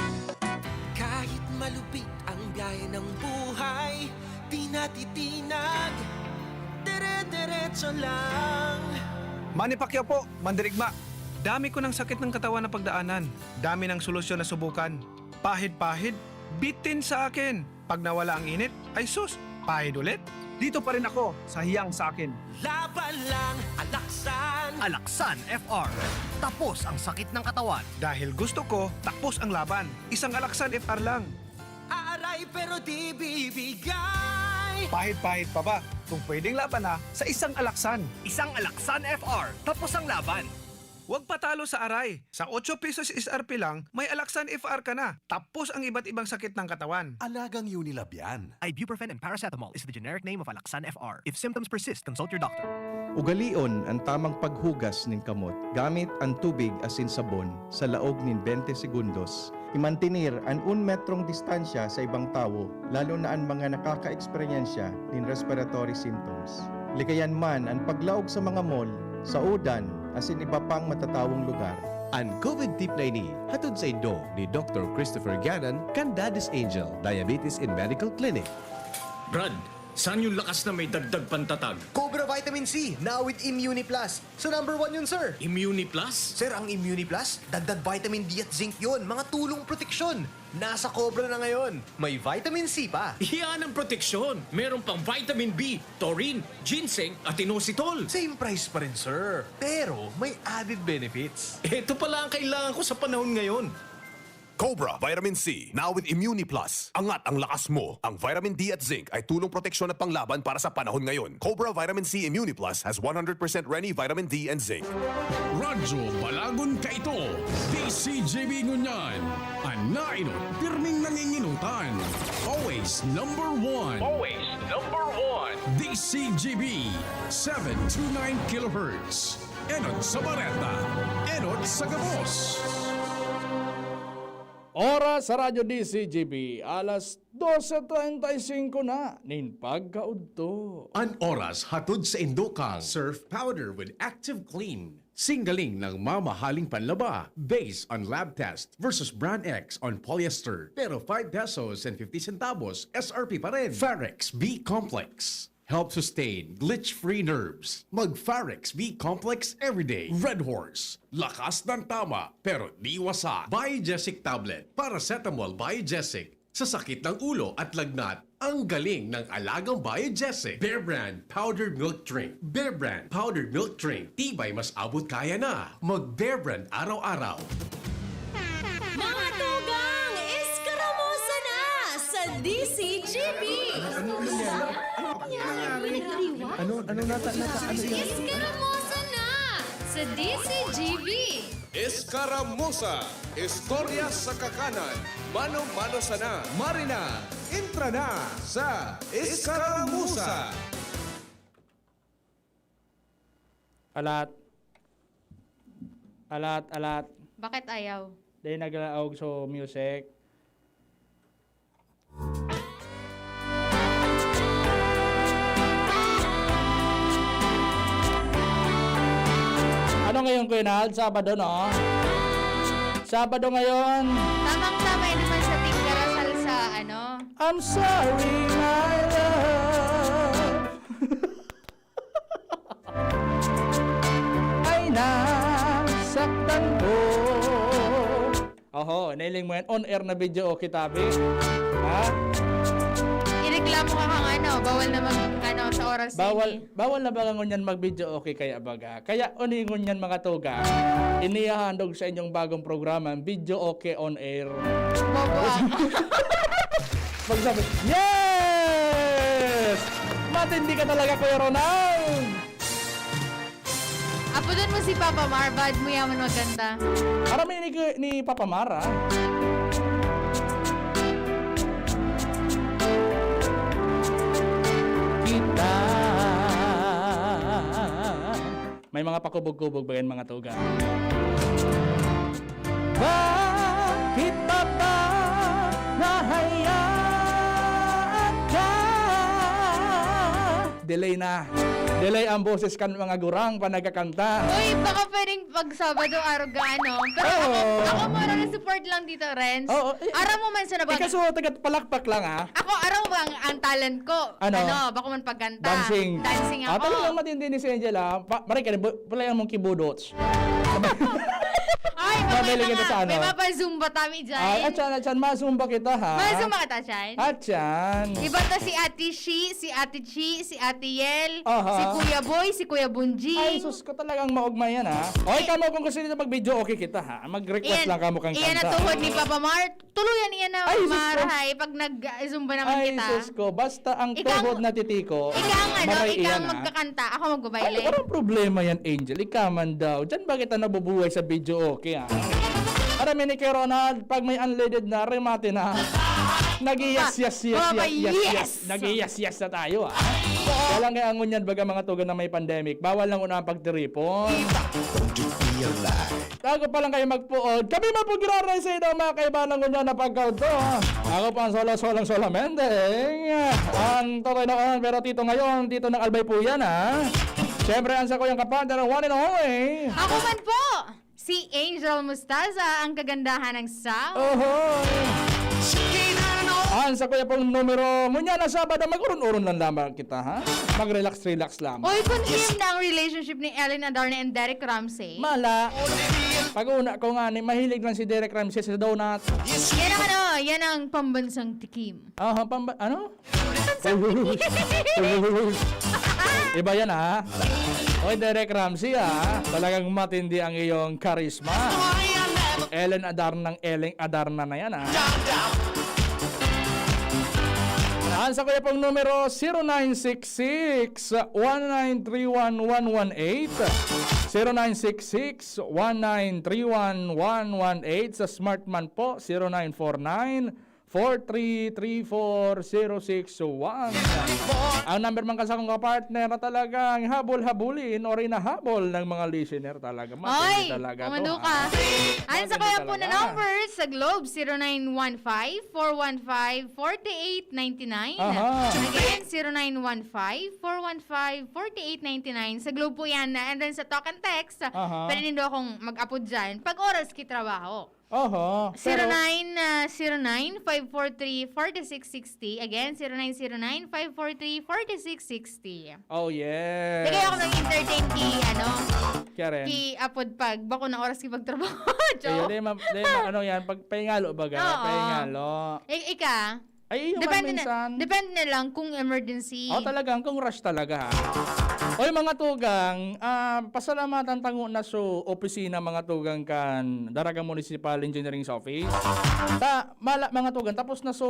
Kahit malupit ang biyahe ng buhay, di natitinag, dire-diretso lang. Manny Pacquiao po, mandirigma. Dami ko ng sakit ng katawan na pagdaanan. Dami ng solusyon na subukan. Pahid-pahid, bitin sa akin. Pag nawala ang init, ay sus, pahid ulit. Dito pa rin ako sa hiyang sa akin. Laban lang, Alaksan. Alaksan F R. Tapos ang sakit ng katawan. Dahil gusto ko, tapos ang laban. Isang Alaksan F R lang. Aaray pero di bibigay. Pahid-pahid pa ba? Kung pwedeng laban na sa isang Alaksan. Isang Alaksan F R. Tapos ang laban. Huwag patalo sa aray. Sa otso pesos S R P lang, may Alaksan F R ka na. Tapos ang iba't ibang sakit ng katawan. Alagang Unilab yan. Ibuprofen and paracetamol is the generic name of Alaxan F R. If symptoms persist, consult your doctor. Ugalion an tamang paghugas nin kamot gamit an tubig asin sabon sa laog nin bente segundos. Imantener an un metrong distansya sa ibang tawo, lalo na an mga nakakaeksperyensya nin respiratory symptoms. Likayan man an paglaog sa mga mall, sa udan, asin iba pang matatawong lugar. An COVID tip na ini hatod saindo ni Doktor Christopher Ganan kan Daddy's Angel Diabetes and Medical Clinic. Brad, saan yung lakas na may dagdag pantatag? Cobra Vitamin C, now with Immuni Plus. So number one yun, sir. Immuni Plus? Sir, ang Immuni Plus, dagdag vitamin D at zinc yun. Mga tulong proteksyon. Nasa Cobra na ngayon. May vitamin C pa. Yan ang proteksyon. Meron pang vitamin B, taurine, ginseng, at inositol. Same price pa rin, sir. Pero may added benefits. Ito pala ang kailangan ko sa panahon ngayon. Cobra Vitamin C, now with Immuni Plus. Angat ang lakas mo. Ang vitamin D at zinc ay tulong proteksyon at panglaban para sa panahon ngayon. Cobra Vitamin C Immuni Plus has one hundred percent Reni vitamin D and zinc. Radyo Balagon kaito, D C G B ngunyan. An nainot, pirming nanginginutan. Always number one. Always number one. D C G B, seven two nine kilohertz. Enot sa bareta, enot sa gabos. Oras sa Radyo D C G B, alas dose treinta y cinco na nin pagkaudto. An oras hatod sa indo kang Surf Powder with Active Clean. Singgaling ng mamahaling panlaba based on lab test versus brand X on polyester, pero five pesos and fifty centavos S R P pa rin. Farex B Complex. Help sustain glitch-free nerves. Mag Farex B Complex everyday. Red Horse. Lakas ng tama, pero di wasa. Biogesic tablet. Paracetamol Biogesic. Sa sakit ng ulo at lagnat, ang galing ng alagang Biogesic. Bear Brand Powdered Milk Drink. Bear Brand Powdered Milk Drink. Tibay mas abot kaya na. Mag Bear Brand araw-araw. Mga tugang, eskaramusa na sa D C G B! Ano, ano nangyari? Ano nangyari? Ano, ano nata-, nata-, ano yan? Eskaramusa na sa D C G B! Eskaramusa, istorya sa kakanan, mano-mano sana. Marina, entra na sa Eskaramusa! Alat. Alat, alat. Bakit ayaw? Dahil naglaog sa music. Ano ngayon, Kuya Nald? Sabado, no? Sabado ngayon. Tamang-tama yun naman sa tingkara salsa, ano? I'm sorry, my love. Ay, nasaktan ko. Oho, nailing mo yan. On air na video, okay, tabi? Ha? Ireklamo ka kang ano, bawal na mag, ano, sa oras Bawal, ini. Bawal na ba ngunyan mag-video okay kaya baga? Kaya uningon yan, mga tugang. Inihahandog sa inyong bagong programa, video okay on air. Bobo ako. Magsabi, "Yes! Matindi ka talaga, Kuya Ronald!" Apodon mo si Papa Mar, bad mo yaman magkanta. Aram ni, ni Papa Mar, ah. Kita. May mga pakubog-kubog ba yan, mga tugang? Bakit, Papa, nahayaan ka? Delay na. Delay ang boses kan mga gurang pa nagkakanta. Uy, baka pwedeng pag Sabado, araw ga, ano? Pero ako, Oo. ako mura na support lang dito, Renz. Oo, eh, Aram mo man sa nabang- ikaso, taga palakpak lang, ah. Ako, aram mo ba ang, ang talent ko? Ano? Ano, bako man pagkanta. Dancing. Dancing Ah, ako. talagang matindi ni si Angel, ah. Pa-, maray ka, bu-, pala yung mong kibudots. Ay, Mabili mamaya kita na sa nga. ano. May mapa-Zumba kami dyan. Ay, atyan, atyan, ma-Zumba kita, ha? Ma-Zumba kita dyan. Atyan. Iba to si Ate Shi, si Ate Chi, si Ate Yel, Aha. si Kuya Boy, si Kuya Bunjing. Ay, sus ko, talagang maugma yan, ha? Oy, Ay. kamo, kung gusto nito mag-video, okay kita, ha? Mag-request Iyan, lang kamo kang iyan na kanta. tuhod ni Papa Mar. Tuluyan iyan na Ay, sus ko. marahay pag nag-Zumba naman Ay, kita. sus ko. Basta ang Ikaw tuhod ang, natitiko, ikaw ang ano, maray ikaw iyan, ang ah. magkakanta, ako magbabayle. Ay, walang problema yan, Angel. Ikaw man daw. Diyan ba kita nabubuhay sa video? Okay, ah. Aram ni Kuya Ronald, pag may unleaded na, remate na. Nag-yes, yes, yes, Baba, yes, yes, yes. yes. Nag-yes, yes na tayo, ah. Walang kaya ngunyan, baga, mga tugang na may pandemic. Bawal lang una ang pagtiripon. Don't you feel like Bago pa lang kayo magpuod, kami man po giraray sa inyo, mga kaibahan, ngunyan na pagkaudto. Ako po ang sola-, solang solamente, ang Totoy Noon, pero Tito ngayon, Tito ng Albay po yan, ha? Siyempre, ang sakuyang kapartner, one and only. Ako man po, si Angel Mostaza, ang kagandahan ng South. Oho! Ang sakuya pong numero, ngunyan na Sabado, mag-uron-uron lang lamang kita, ha? Mag-relax-relax lang. Oy, confirm Yes. na ang relationship ni Ellen Adarna and Derek Ramsey. Mala. Pag-una ko nga ni, mahilig lang si Derek Ramsey sa donut. Yan ang ano, yan ang pambansang tikim. Aha, pamba-, ano? Iba yan, ha? Oy, Derek Ramsey, ha? Talagang matindi ang iyong charisma. Ellen Adarna, Ellen Adarna na yan, ha? Ang sakuya pong numero, zero nine six six, one nine three one, one one eight. Zero nine six six, one nine three one, one one eight. Sa Smart man po, zero nine four nine, four three three four zero six one. Ang number man kasi akong kapartner na talagang habol-habulin o rin nahabol ng mga listener talaga. Matindi Oy, talaga to, kumando ha? ka. Ayan sa Matindi kaya po na talaga. number sa Globe, zero nine one five, four one five, forty-eight ninety-nine. Aha. Again, zero nine one five, four one five, forty-eight ninety-nine. Sa Globe po yan. And then sa talk and text, Aha. pwede nindo akong mag-apod dyan. Pag oras ki trabaho. Oho, pero zero nine, ah, zero nine, five four three, forty-six sixty. Again, zero nine zero nine, five four three, forty-six sixty. Oh, yes. Lagay ako ng entertain ki, ano, Karen. ki apod pag bako na oras ki pagtrabaho. Ayun, Joke. di ma-, di ma-, ano yan, pag pahingalo baga, Oo. pahingalo. I-, ika? Ay, iyo man Depende na, minsan. depende na lang kung emergency. Oh, talagang, kung rush talaga, ha. Oy, mga tugang, ah, pasalamatan tango na so opisina, mga tugang, kan Daraga Municipal Engineering Office. Ta, mala, mga tugang, tapos na so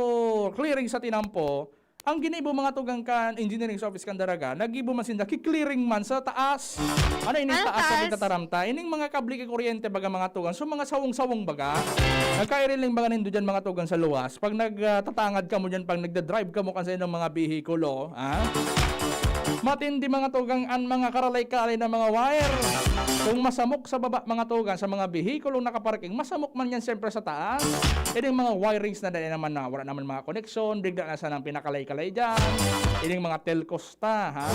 clearing sa tinampo, ang ginibo, mga tugang, kan Engineering Office kan Daraga, nagibo man sinda, ki-clearing man sa taas. Ano ini Anong taas na taas? pinataram ta? Ining mga kable ki kuryente, baga, mga tugang. So, mga sawong-sawong, baga. Nagkairiling, baga, nindo dyan, mga tugang, sa luwas. Pag nag, ah, tatangad kamo dyan, pag nagda-drive kamo kan sa inyong mga bihikulo, ah, matindi, mga tugang, an mga karalay-kalay na mga wire. Kung masamok sa baba, mga tugang, sa mga bihikulong nakaparking, masamok man yan siyempre sa taas. Ining mga wirings na dahil naman na wala naman mga koneksyon, bigla na sanang pinakalay-kalay dyan. Ining mga telcos ta, ha?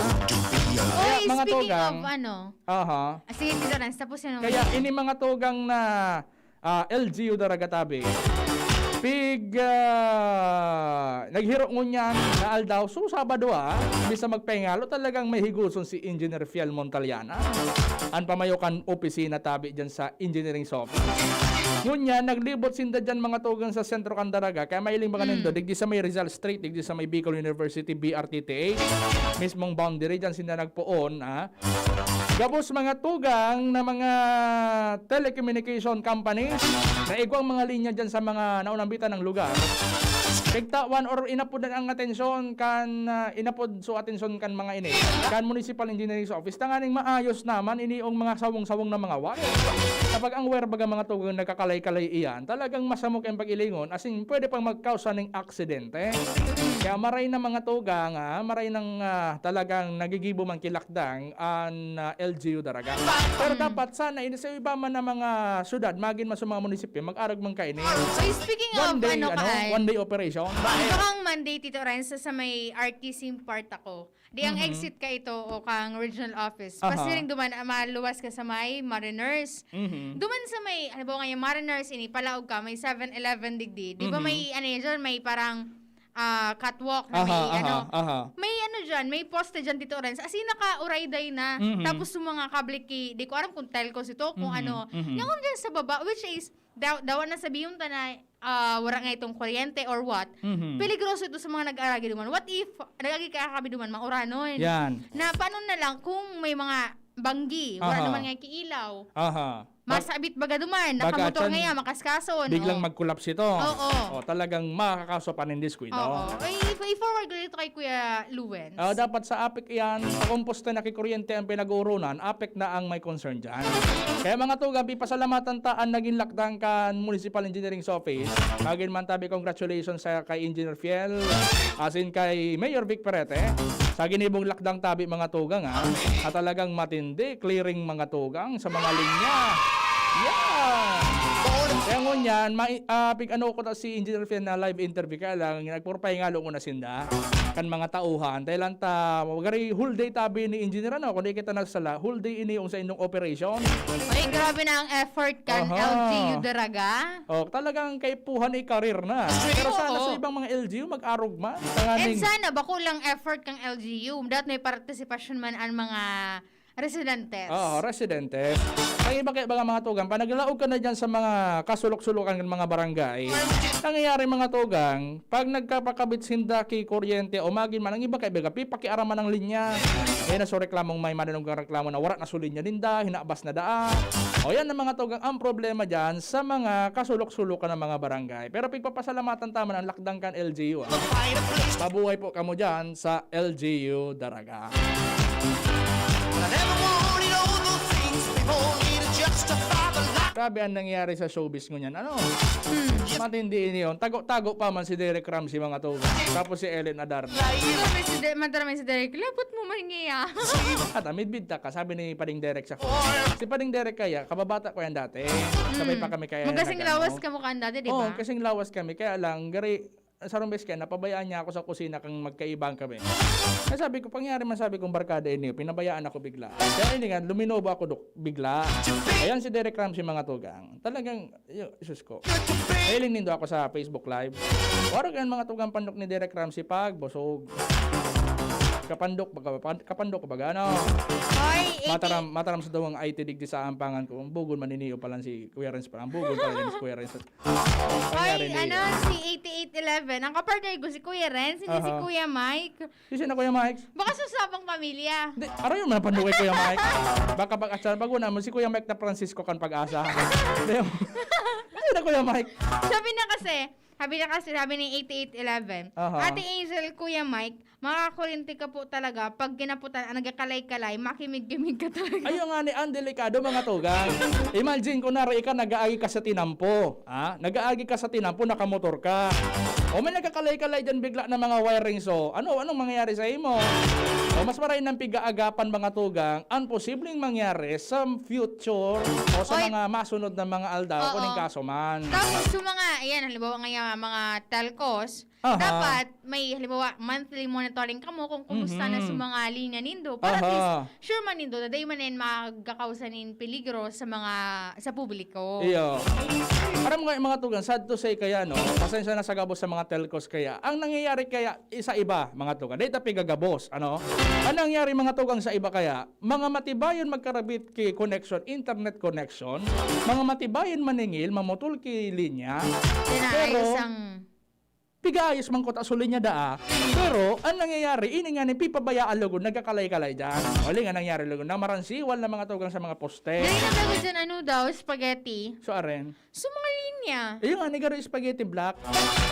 Kaya, Oy, mga speaking tugang, of ano, aha. ah, sige, Tito Renz, tapos yun ang Kaya ini mga tugang na ah, L G U Daraga tabi. Pig, ah, naghiro ngunyan na aldaw, so Sabado, ah, bisa magpahingalo, talagang may higuson si Engineer Fiel Montaliana. An pamayo kan opisina tabi dyan sa engineering office. Ngunyan, naglibot sinda dyan mga tugang sa sentro kan Daraga, kaya mailing mga Mm. nindo, digdi sa may Rizal Street, digdi sa may Bicol University, B R T T H, mismong boundary, dyan sinda nagpoon, ah. Gabos mga tugang na mga telecommunication company na igwang mga linya dyan sa mga naunambitan ng lugar. Pigtawan or inapodan ang atensyon kan, ah, inapod so atensyon kan mga ini, kan Municipal Engineering Office, tanganing maayos naman ini ang mga sawong-sawong na mga wire. Kapag ang wire baga mga tugang nagkakalay-kalay iyan, talagang masamok ang pag-ilingon, as in, pwede pang magkausa ning aksidente. Kaya maray na mga tugang, ah, maray nang, ah, talagang nagigibo man kilakdang an, ah, L G U Daraga. Pero Mm. dapat sana, ini sa iba man na mga syudad, magin man sa mga munisipyo, mag-arog man kaini. So, speaking One of, day, ano, ano, Kai? one day operation. Ito kang Monday, Tito Renz, sa may R T C part ako. Di ang Mhm. exit ka ito o kang regional office. Aha. Pasiring duman, ah, maluwas ka sa may Mariners. Mhm. Duman sa may, halimbawa ngayon, Mariners, ini, palaog ka, may seven eleven digdi. Di ba Mhm. may, ano yun dyan, may parang, ah, catwalk na may, Aha, ano, aha, aha. may ano dyan, may poste dyan, Tito Renz. As in, naka-urayday na. Mhm. Tapos yung mga kable ki, di ko alam kung telcos ito, kung Mhm, ano. mhm. Yaon dyan sa baba, which is, daw, dawa na sabihon ta na, ah, wala nga itong kuryente or what. Mhm. Peligroso ito sa mga nag-aragi duman. What if, nag-agi ka kami duman, mauranon? Yan. Na, paano na lang kung may mga banggi, wala Aha. naman nga kiilaw? Aha. Bag- Masabit baga duman, Baga nakamotor chan, ngayon, makaskason, biglang oh. mag-collapse ito. Oo. O, talagang makakaso panindiskwento. Oo. Ay, i-, i-forward ko dito kay Kuya Luen. Ah, dapat sa apek iyan, sa komposte na kikuryente ang pinag-uurunan, apek na ang may concern dyan. Kaya mga tugang, pipasalamatan ta ang naging lakdang kan Municipal Engineering Office. Magin man tabi, congratulations sa kay Engineer Fiel, as in kay Mayor Vic Perete, sa ginibong lakdang tabi mga tugang, ha. At talagang matindi, clearing mga tugang sa mga linya. Yeah! Kaya ngunyan, mai-, ah, pig-ano ko ta si Engineer Fiel na live interview, kaya lang, nagpurpahingalo ko na sinda kan mga tauhan. Dahil lang ta, magari whole day tabi ni Engineer, ano, kung di kita nagsala, whole day ini yung sa inyong operation. Ay, grabe na ang effort kan Aha. L G U Daraga. Oh, talagang kaipuhan i-career na. Pero Oo. sana sa ibang mga L G U, mag-arog man. Tanganing And sana, bako lang effort kang L G U. Dapat may partisipasyon man ang mga residentes. Oo, residentes. Ang iba kaya mga, mga tugang, pa naglaog ka na dyan sa mga kasulok-sulokan ng mga barangay. Nangyayari mga tugang, pag nagkapakabit sinda ki kuryente o magin man, ang iba kaya baga, pipakiaraman ang linya. Eh, naso reklamong may manunong reklamo na wala na so linya ninda, hinabas na daa. O yan ang mga tugang, ang problema dyan sa mga kasulok-sulokan ng mga barangay. Pero pigpapasalamatan ta man ang lakdang kan L G U, ah. Mabuhay po kamo dyan sa L G U Daraga. But I never wanted all those things before, need to justify the life. Grabe ang nangyayari sa showbiz ngunyan. Ano? Matindi ini yun. Tago-tago pa man si Derek Ramsey, mga tugang. Tapos si Ellen Adarna. Sabi si De-, madara man si Derek, "Labot mo man niya." At, ah, midbid ta ka, sabi ni Pading Derek sa akin. Si Pading Derek kaya, kababata ko yan dati. Sabay pa kami kaya Magkasing nag-ano. lawas ka mukha dati, di Oo, ba? kasing lawas kami. Kaya lang, gari, sarong beses kaya, napabayaan niya ako sa kusina kang magkaiba kami. Kaya sabi ko, "Pangyari man," sabi kong, "barkada ini, pinabayaan ako bigla." Kaya ini nga, luminobo ako, dok, bigla. Ayan si Derek Ramsey, mga tugang. Talagang, y-, sus ko. Hiling nindo ako sa Facebook Live. Waro kayan mga tugang pandok ni Derek Ramsey pag busog. Kapandok baga, pan-, kapandok baga, ano? Hoy, Mataram, mataram sa duwang I T digdi sa ampangan ko. Ang bugon maniniyo pa lang si Kuya Renz pa lang. Ang bugon pa lang si Kuya Renz. Hoy, Nangyari na ano, yun. si eighty-eight eleven. Ang kapartner ko si Kuya Renz, hindi si Aha. Kuya Mike. Sisi na Kuya Mike? Baka sa usapang pamilya. Di, aray yun, mapanduki Kuya Mike. Baka pag-atsal, bago naman si Kuya Mike na Francisco kan pag-asa. Di, sisi na Kuya Mike. Sabi na kasi, sabi na kasi, sabi ni eighty-eight eleven, Aha. "Ate Angel, Kuya Mike, makakakurinti ka po talaga pag kinaputan ang nagkakalay-kalay, makimig-kimig ka talaga." Ayun nga ni, ang delikado, mga tugang. Imagine ko na, ika nag-aagi ka sa tinampo. Ha? Nag-aagi ka sa tinampo, nakamotor ka. O may nagkakalay-kalay dyan bigla ng mga wiring, so ano, anong mangyayari sa imo? O mas maray nang pigaagapan, mga tugang, ang posibleng mangyari sa future o sa Oy. mga masunod na mga aldaw, Oo. kung anong kaso man. Tapos, yung mga, ayan, halimbawa nga yung mga telcos, Aha. dapat may, halimbawa, monthly monitoring kamo kung kumusta na Mhm. sa mga linya nindo. Para at Aha. least, sure man nindo na dai man yan magkakausa nin peligro sa mga, sa publiko. Iyo. Aram nga, mga tugang, sad to say kaya, no? Pasensya na sa gabos sa mga telcos kaya. Ang nangyayari kaya, sa iba, mga tugang, dai ta pigagabos, ano? Ang nangyayari, mga tugang, sa iba kaya, mga matibayon magkarabit ki connection, internet connection, mga matibayon maningil, mamutol ki linya, Pinaayos pero ang Pigaayos man ko ta, suli niya daa. Pero, ang nangyayari, ini nga ni pipabayaan lugod, nagkakalay-kalay dyan. Huli nga nangyari lugod, na maransiwal na mga tugang sa mga poste. Dali na bago dyan, ano daw, spaghetti? So, aren. So, mga linya. Ayun nga, ni garo spaghetti black.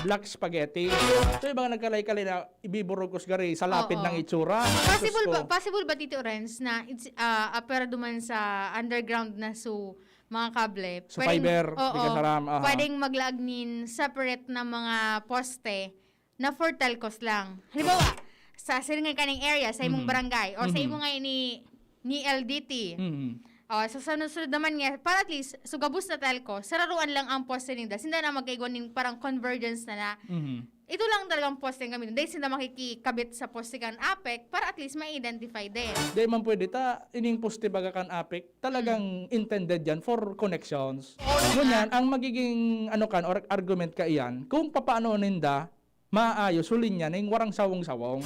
Black spaghetti. So, iba nga nagkalay-kalay na ibiburugos gari sa lapid Oo. ng itsura. Possible Diyos ko. ba, possible ba, Tito Renz, na it's, ah, apwera duman sa underground na so, mga kable, Sa pwedeng, fiber, oo, di ka saram, aha. pwedeng maglaag nin separate na mga poste na for telcos lang. Halimbawa, sa silingan kaning area, sa imong Mhm. barangay, o sa Mhm. imo nga ni, ni L D T. Mhm. O, sa sunod-sunod naman nga, para at least, so gabos na telco, sararuan lang ang poste ninda. Sinda na magkaigwa nin parang convergence na na. Mhm. Ito lang talagang poste ang gamiton. Dahil sila makikikabit sa poste kan APEC para at least ma-identify din. Di man pwede ta, ining poste baga kan APEC, talagang Mm. intended yan for connections. Oo Ngunyan, naman. ang magiging, ano kan, or argument ka iyan, kung papaano ninda maayos, huli niya, ning warang sawong-sawong.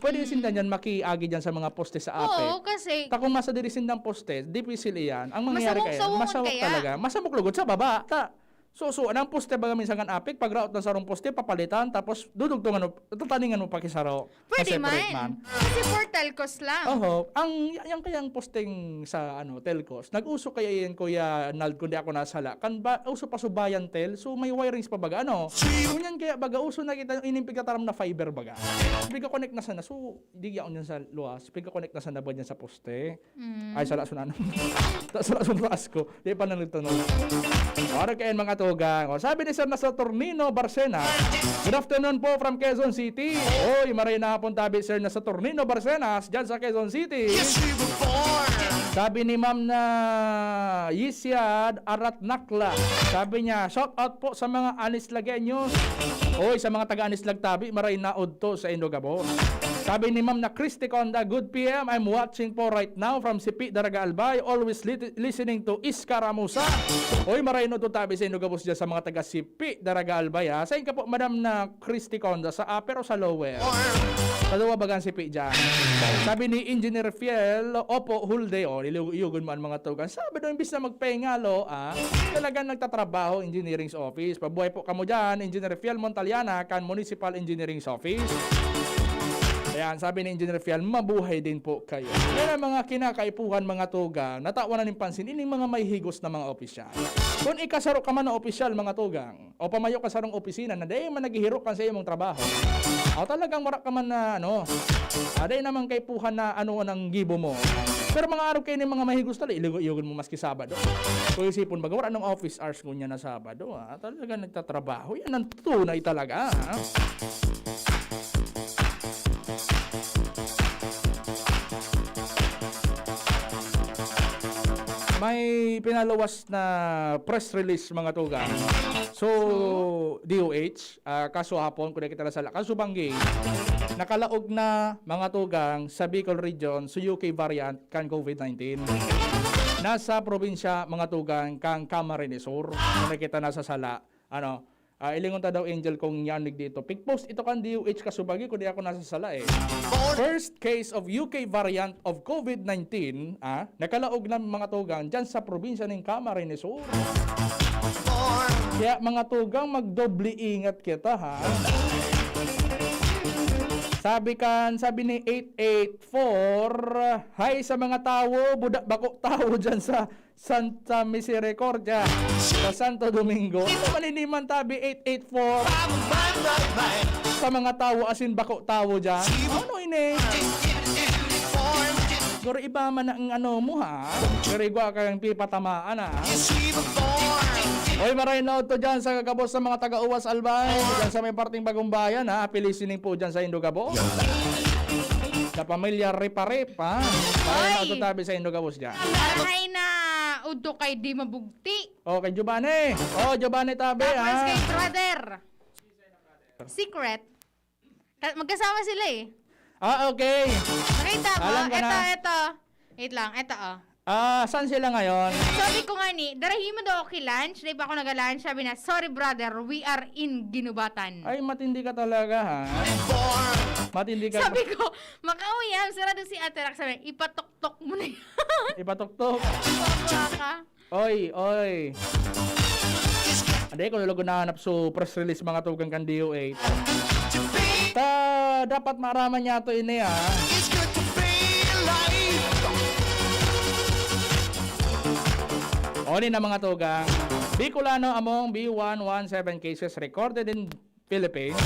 Pwede Mm. sinda niyan makiagi diyan sa mga poste sa APEC. Oo, kasi Ta kung masa diri sindang poste, dipisil iyan. Ang mangyayari kaya, Masawong-sawongon masawak kaya? talaga. Masamok lugod sa baba. Ta, So, so, ang poste baga minsan kan APEC, pagraot ng sarong poste, papalitan, tapos dudugtungan mo, tataningan mo pa kisaro. Pwede Na separate man. man. Kasi for telcos lang. Oho, ang, y-, yang kayang posting sa, ano, telcos, nag-uso kaya yan, Kuya Nald, kung di ako nasala. Kan ba, uso pa subayan tel, so may wirings pa baga, ano? Ngunyan kaya baga, uso na kita yung inimpigtataram na fiber baga. Piga-connect na sana, so, di yaon yan sa luwas, piga-connect na sana ba dyan sa poste? Mm. Ay, sala sunan. Ta-, sala sun taas ko. Di pa nagtanong. Ora kayan, mga tugang. O, sabi ni Sir na Saturnino Barcenas, "Good afternoon po from Quezon City." Oy, maray na hapon tabi, Sir na Saturnino Barcenas, dyan sa Quezon City. Sabi ni Ma'am na Yisiad Aratnakla. Sabi niya, "Shout out po sa mga Anislagueños." Oy, sa mga taga Anislag tabi, maray na udto sa Indogabo. Sabi ni Ma'am na Christy Conda, "Good P M, I'm watching po right now from Sipi, Daraga, Albay. Always lit-, listening to Iskaramusa." Oy, maray na udto tabi sa Indogabo dyan sa mga taga Sipi, Daraga, Albay, ha. Sain ka po, Madam na Christy Conda, sa upper o sa lower? Sa duwa bagang Sipi dyan. Sabi ni Engineer Fiel, "Opo, whole day." O, ilu-, iyugon mo ang mga tugang. Sabi daw, imbis na magpahingalo, ah, talagang nagtatrabaho, engineering office. Pabuhay po kamo dyan, Engineer Fiel Montaliana, kan Municipal Engineering Office. Ayan, sabi ni Engineer Fiel, "Mabuhay din po kayo." Yan ang mga kinakaipuhan, mga tugang, natawan na nin pansin, ining mga may higos na mga opisyal. Kung ikasaro ka man na opisyal, mga tugang, o pamayo ka sarong opisina na dai man naghihirok kan sa imong trabaho, o talagang wara ka man na, ano, Aday naman kaipuhan na ano nang gibo mo. Pero mga araw kayo ng mga mahigos tali, iligo-iyogon mo maski Sabado. Kung isipon, baga wala nang office hours ngunyan na Sabado, ah. Talaga nagtatrabaho. Yan ang tunay talaga, ah. May pinaluwas na press release, mga tugang. So, D O H, ah, kaso hapon, kung nakita na sa la-, kaso banggi, nakalaog na, mga tugang, sa Bicol Region, sa U K variant kan COVID nineteen. Nasa probinsya, mga tugang, kang Camarines Sur, kung nakita na sa sala, ano, ah, ilingon ta daw, Angel, kung yanig dito. Pig-post ito kan D O H kaso banggi, kung di ako nasa sala eh. First case of U K variant of COVID nineteen, ah, nakalaog na, mga tugang, dyan sa probinsya ng Camarines Sur. Kaya, mga tugang, magdoble ingat kita, ha? Sabi kan, sabi ni eight eight four, "Hi sa mga tawo, buda-, bako tawo dyan sa Santa Misericordia, sa Santo Domingo." Ano man ini man tabi, eight eight four? Sa mga tawo, asin bako tawo dyan? Ano ini? Siguro iba man ang ano mo, ha? Pero igwa kayang pipatamaan, ha? Oy, maray na to dyan sa gabos sa mga taga-Uwas Albay. Dyan sa may parting Bagong Bayan, ha? Happy listening po dyan sa Indo Gabos. Sa pamilya Riparip, ha? Maray na Oy! to tabi sa Indo Gabos dyan. Maray na udto kay Di Mabugti. Oh, kay Giovanni. Oh, Giovanni tabi, Tapos ha? kay brother. Secret. Ka-, magkasama sila eh. Ah, okay. Nakita mo? Alam ko Eto, na. eto. Wait lang, eto oh. Ah, saan sila ngayon? Sabi ko nga ni, darahin mo daw ako kay lunch. Di ba ako nag-lunch? Sabi na, "Sorry brother, we are in Ginubatan." Ay, matindi ka talaga, ha? Matindi ka. Sabi ko, "Makauwi yan, sarado si Ate Rax." Sabi, "Ipatuktok mo na yan." Ipatuktok. Baka. Oy, oy. Hindi ko talaga nahanap so press release, mga tugang kan D O H. Ta, dapat maaraman niya to ini, ah. Oni na, mga tugang. Bicolano among B one one seven cases recorded in Philippines.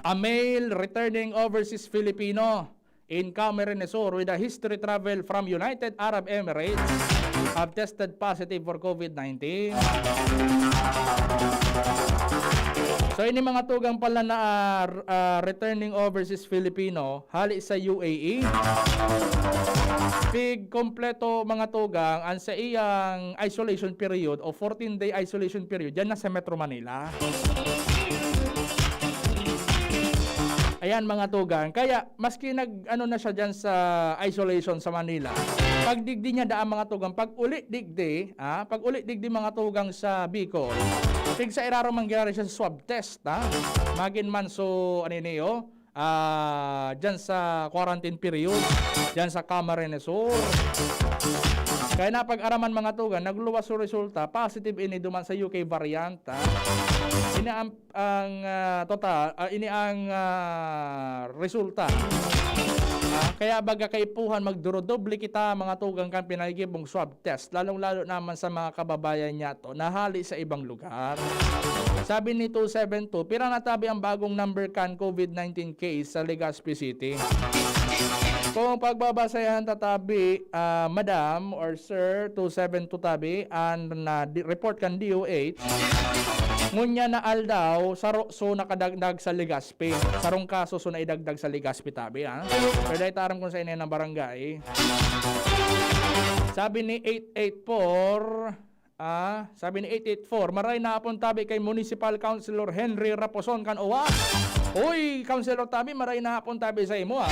A male returning overseas Filipino in Camarines Sur with a history travel from United Arab Emirates have tested positive for COVID nineteen. So, ini mga tugang pala na, ah, r-, ah, returning overseas Filipino hali sa U A E. Pig kompleto mga tugang ang sa iyang isolation period o fourteen-day isolation period diyan na sa Metro Manila. Ayan, mga tugang. Kaya, maski nag, ano na siya dyan sa isolation sa Manila, pag digdi niya daan, mga tugang, pag uli digdi, ah, pag uli digdi, mga tugang, sa Bicol, tig sa irarom mangyari siya sa swab test, ha? Magin man so, ano yun, eh, oh? Ah, dyan sa quarantine period, dyan sa Camarines Sur. Kaya napag-araman, mga tugang, nagluwas so resulta, positive ini duman sa U K variant, ha? Ini ang, ang, ah, total, ah, ini ang, ah, resulta. Ah, kaya baga kaipuhan, magdurodoble kita, mga tugang, kan pinagigibong swab test, lalong-lalo naman sa mga kababayan niya to, nahali sa ibang lugar. Sabi ni two seven two, pira na tabi ang bagong number kan COVID nineteen case sa Legazpi City? Kung pagbabasehan ta tabi, ah, madam or sir, two seven two tabi, an na di-, report kan D O H, ngunyan na aldaw, saro so nakadagdag sa Legazpi. Sarong kaso so naidagdag sa Legazpi tabi, ha? Pero dahil taram kung sa inyo ng barangay. Sabi ni eight eight four, Ah, sabi ni eight eight four, maray na hapon tabi kay Municipal Councilor Henry Raposon kan Uwas. Uy, Councilor tabi, maray na hapon tabi sa imo, ah.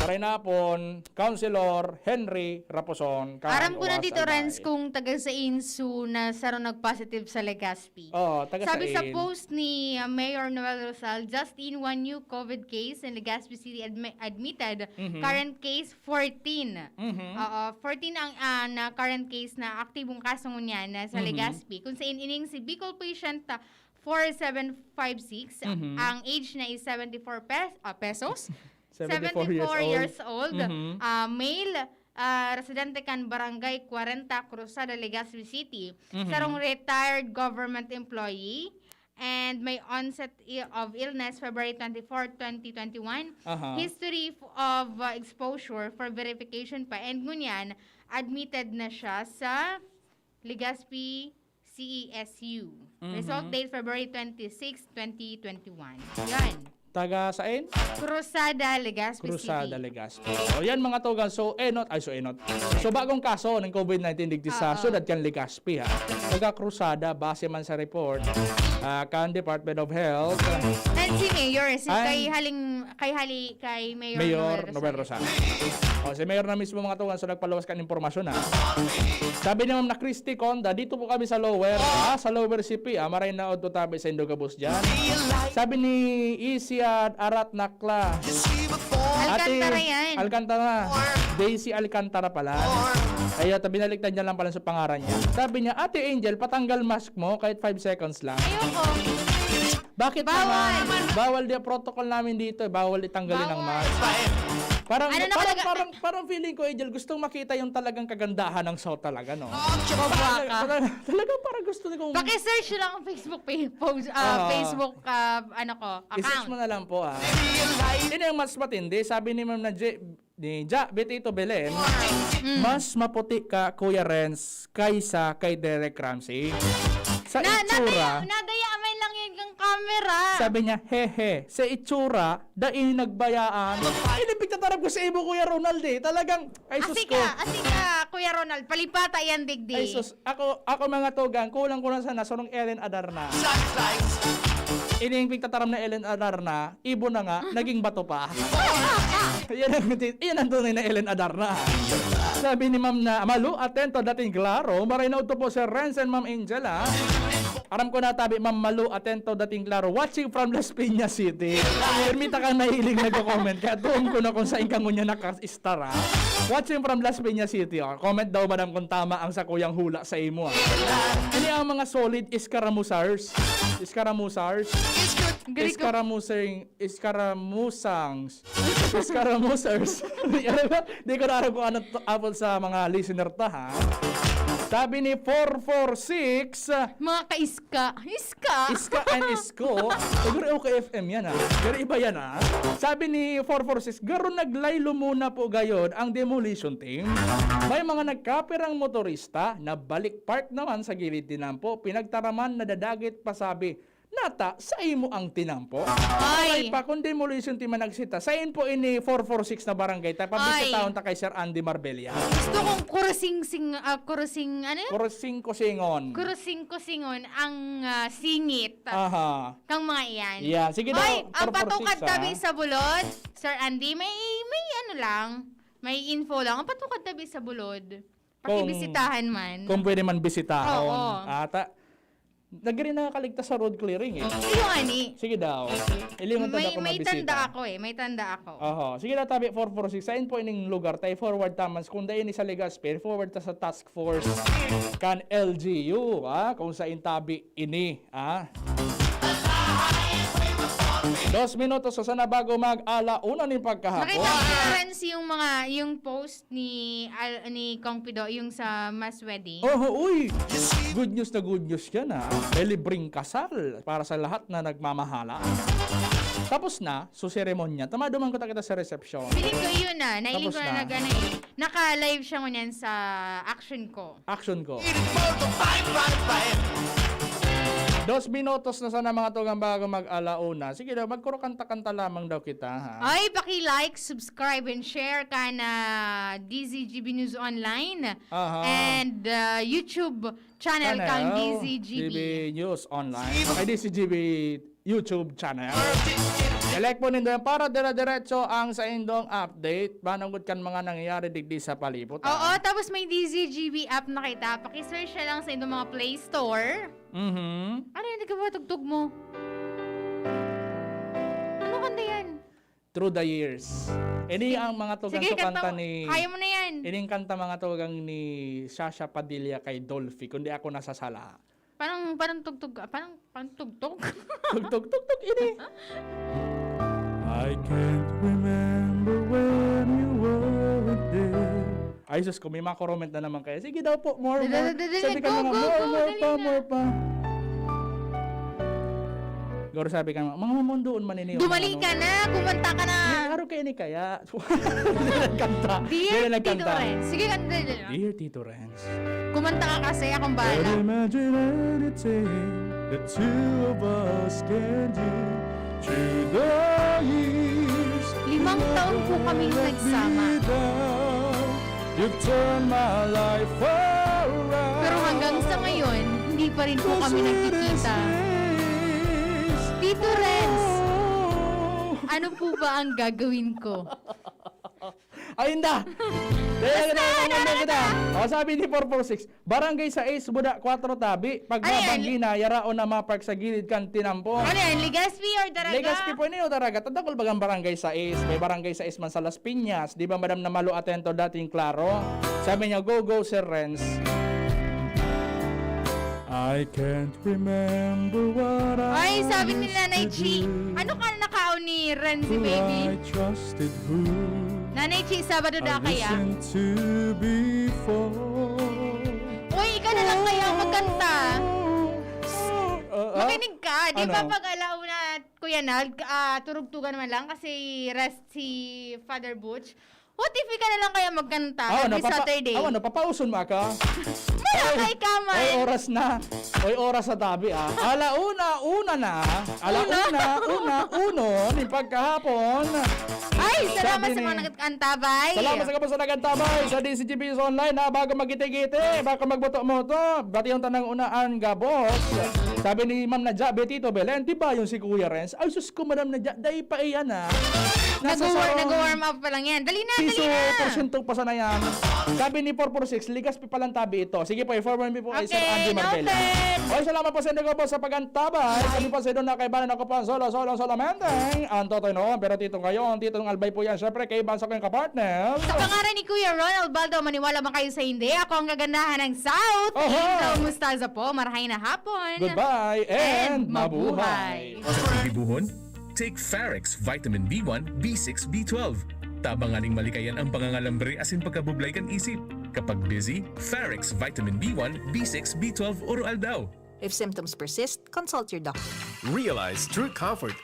Maray na hapon, Councilor Henry Raposon kan Aram ko na Uwas, dito, Albay. Renz, kung taga sain su na saro nag-positive sa Legazpi. Oo, taga Sabi sa sain. post ni, ah, Mayor Noel Rosal, just in one new COVID case in Legazpi City admi-, admitted, Mhm. current case fourteen. Mhm. Oo, fourteen ang, ah, na current case na aktibong kaso ngunyan na sa Mhm. Legazpi, kung sa in-, ining si Bicol patient, ah, four seven five six, Mhm. ang age na is seventy-four pes-, ah, pesos? Seventy-four years Seventy-four old. years old, Mhm. ah, male, ah, residente kan Barangay Cuarenta, Cruzada, Legazpi City. Mhm. Sarong retired government employee, And may onset i- of illness February twenty-fourth, twenty twenty-one. Aha. History f- of uh, exposure for verification pa. And ngunyan, admitted na siya sa Legazpi C E S U. Result Mhm. date February twenty-six, twenty twenty-one. Yan. Taga sain? Cruzada, Legazpi Cruzada, City. Legazpi. O yan mga tugang. So, enot, ay so enot. So, bagong kaso ng COVID nineteen digdi sa Oo. siyudad kan Legazpi, ha. Taga Cruzada, base man sa report, ah, kan Department of Health. And si Mayor, si Ay. kay Haling, kay Hali, kay Mayor, Mayor Noel Noel Rosales. Rosales. O, si Mayor na mismo mga tugang, so nagpaluwas kan impormasyon, ha. Sabi ni Ma'am na Christy Conda, dito po kami sa Lower. Ah, sa Lower C P, ah, maray na odto tabi sa Indogabos dyan. Sabi ni Isia Arat Nakla. Alcantara Ate yan. Alcantara. Daisy Alcantara pala. Kaya ta binaliktad niya lang pala sa pangaran niya. Sabi niya, "Ate Angel, patanggal mask mo kahit five seconds lang." Ayoko. Bakit Bawal. Naman? Bawal di ang protocol namin dito. Eh. Bawal itanggalin ang Bawal. Mask. Parang, Ano na parang, talaga? Parang, parang feeling ko, Angel, gustong makita yung talagang kagandahan ng South talaga, no? Boboa ka. Talaga, talaga parang gusto ko. Paki-search lang ang Facebook page, post, ah, Oo. Facebook, ah, ano ko, I-search account. Mo na lang po, ha. Hindi na yung mas matindi. Sabi ni Ma'am na J, ni Ja, Betito Belen, Mm. mas maputi ka, Kuya Renz, kaysa kay Derek Ramsey. Sa Na, itsura, nadaya, nadaya man lang yun ng camera. Sabi niya, "Hehe, sa itsura, dai nagbayaan." Ay, napigtatarap ko sa imo, Kuya Ronald, eh. Talagang, ay, sus Asika, ko. Asika, Kuya Ronald, palipata yan, digdi. Ay, sus. Ako, ako mga tugang, kulang ko na sana, sunong Ellen Adarna. Ining pigtataram na Ellen Adarna, ibo na nga, naging bato pa. Yan ang, yan ang tunay na Ellen Adarna. Sabi ni Ma'am na, "Malu, atento, dating klaro." Maray na udto po, Sir Renz and Ma'am Angela. Aram ko na tabi, Ma'am Malu, atento, dating klaro. Watching from Las Piñas City. Permita kang nahiling nagko-comment. Kaya tuon ko na kung saan ka ngunya naka-, Star, ha? Watching from Las Piñas City, oh. Comment daw, madam, kung tama ang sakuyang hula sa imo, ha? Ini ang mga solid Escaramusars. Escaramusars. Galing ko. Escaramusang, Escaramusangs. Escaramusars. Di ko na alam kung ano to, apod sa mga listener ta, ha? Sabi ni four four six, Mga kaiska. Iska. Iska and isko. Siguro O K F M yan, ah. Pero iba yan, ah. Sabi ni four four six, "Garo naglaylo muna po gayod ang demolition team. May mga nagkapirang motorista na balik park naman sa gilid tinampo. Pinagtaraman, nadadagit, pasabi, 'Nata, sa imo ang tinampo.'" Ay. Ay pa, kung demolition team ang nagsita, sain po ini four four six na barangay? Ta, pabisitahon ta kay Sir Andy Marbella. Gusto kong kurusing-sing, ah, kurusing, ano yun? Kurusing-kusingon. Kurusing-kusingon ang ah, singit. Aha. Kang mga iyan. Yan. Sige daw, Hoy, ang four four six, patukad ah. Tabi sa Bulod, Sir Andy, may, may ano lang, may info lang. Ang patukad Tabi sa Bulod, pakibisitahan man. Kung pwede man bisitahon. Oo. Ata, nagri na kaligtas sa road clearing eh. Iyo, ani. Sige daw. Ilingon ta May, daw kung may mabisita. Tanda ako eh. May tanda ako. Oho. Sige daw, tabi four four six. Sain po ining lugar? Tayo forward tamans. Kung dahil ni sa Legazpi, forward ta sa task force kan L G U. Ah, kung sain tabi ini. Ah. Dos minutos sa sana bago mag ala una ning pagkahapon. Nakita ko, Renz, yung mga, yung post ni, Al, ni Kong Pido, yung sa mass wedding. Oho, uy! Good news na good news yan, ha? May libreng kasal para sa lahat na nagmamahala. Tapos na, so seremonya. Tama, duman ko takita sa reception. Feeling ko yun na. Nailing Tapos ko na, na. nag-ano eh. Naka-live siya ngunyan sa action ko. Action ko. Dos minutos na sana mga tugang bago mag-alauna. Sige daw, magkurukanta-kanta lamang daw kita, ha? Ay, paki-like, subscribe, and share ka na D Z G B News Online. Aha. And uh, YouTube channel kang D Z G B. News Online. Ay, D Z G B YouTube channel. Elect po nindo yan para dire-diretso ang sa indong update. Manungkot kan mga nangyayari digdi sa palibot, Oo, ah. Tapos may D Z G B app na kita. Paki-search na lang sa indong mga Play Store. Mhm. Ano yung nagkapatugtog mo? Ano kanta yan? Through the years. Ini ang mga tugang Sige, sa kanta kanta mo. Ni Kaya mo na yan. Ining kanta mga tugang ni Shasha Padilla kay Dolphy, kundi ako nasasala. Parang, parang tugtog, parang, parang tugtog. Tugtog, tugtog, ini. I can't remember when you were there. Ay, sus ko, may mga comment na naman kayo. Sige daw po, more, Dali, more. dali, dali. Sabi ka Go, naman, go, more, go, more dali pa, na. More pa. Siguro sabi ka, "Mga mamondoon man ini, Dumali mga ano." Ka na, kumanta ka na. Hindi, araw kayo ni kaya. Hindi nagkanta. Dear Hindi Tito nagkanta. Renz. Sige, kanta na. Dear Tito Renz. Kumanta ka kasi, akong bahala. But imagine anything the two of us can do through the years. Limang taon po kaming nagsama. You've turned my life around. Pero hanggang sa ngayon, hindi pa rin po kami nagkikita. Tito Renz, ano po ba ang gagawin ko? Ay, inda! Kaya Basta, na, na, na, na, na. O, sabi ni four four six, Barangay sais, Buda kwatro, tabi. Pag Ano yan? Mabanggi na, yara o na mapark sa gilid kan tinampo. Ano yan? Legazpi or Daraga? Legazpi po ini o Daraga? Tadakol bagang Barangay sais. May Barangay sais man sa Las Piñas. Di ba, Madam, na malo atento dating klaro? Sabi niya, "Go, go, Sir Renz." I can't remember what I Ay, sabi ni used Nanay to Chi, do. Ano ka nakaon ni Renz, Who baby? I trusted, who Nanay Chi, Sabado na I kaya? Listened to before. Uy, ikaw na lang kaya magkanta. Oh, oh, ah, Makinig ka, di ba ano? Pag alauna, Kuya Nal, ah, turugtugan man lang kasi rest si Father Butch. What if ikaw na lang kaya magkanta Ah, every napapa-, Saturday? Ah, ano, papauson mo ako? Malakay ka man. Oy, oras na. Oy, oras sa tabi, ah. Alauna, una na. Alauna, Una? una, uno, ni pagkahapon. Ay, salamat Sabi sa ni mga nag-, antabay. Salamat sa gabos na nag-antabay sa D C G B S Online, ha. Bago magiti-giti, bago magboto-moto, bati yung tanang unaan, gabos. Sabi ni Ma'am Nadia, Betito Belen, di ba yung si Kuya Renz? Ay, sus ko, Madam Nadia, dai pa iyan, ha. Nasa Nag-war-, sarong nag-warm up pa lang yan. Dali na, dali piso, na. Porsyento pa sana yan. Sabi ni four four six, Legazpi palang tabi ito. Sige po, i-forward mo po kay Sir Okay, Andy Marbella. Noted. Oy, salamat po sa inyo po sa pag-antabay. Kami po sa Idon na Kaibanan. Ako po ang solo, solo, solamente ang Totoy Noon. Pero Tito ngayon, Tito ng Albay po yan. Siyempre, kaibahan sa kanyang kapartner. Sa pangalan ni Kuya Ronald Baldo, maniwala man kayo sa hindi, ako ang kagandahan ng South. Oho! Angel Mustaza po. Marahay na hapon. Goodbye and And mabuhay. mabuhay. Sa pagdibuhon, take Farex Vitamin B one, B six, B twelve. Tabangan ning malikayan ang pangangalambre asin pagkabublay kan isip. Kapag busy, Farex Vitamin B one, B six, B twelve, Oro Aldaw. If symptoms persist, consult your doctor. Realize true comfort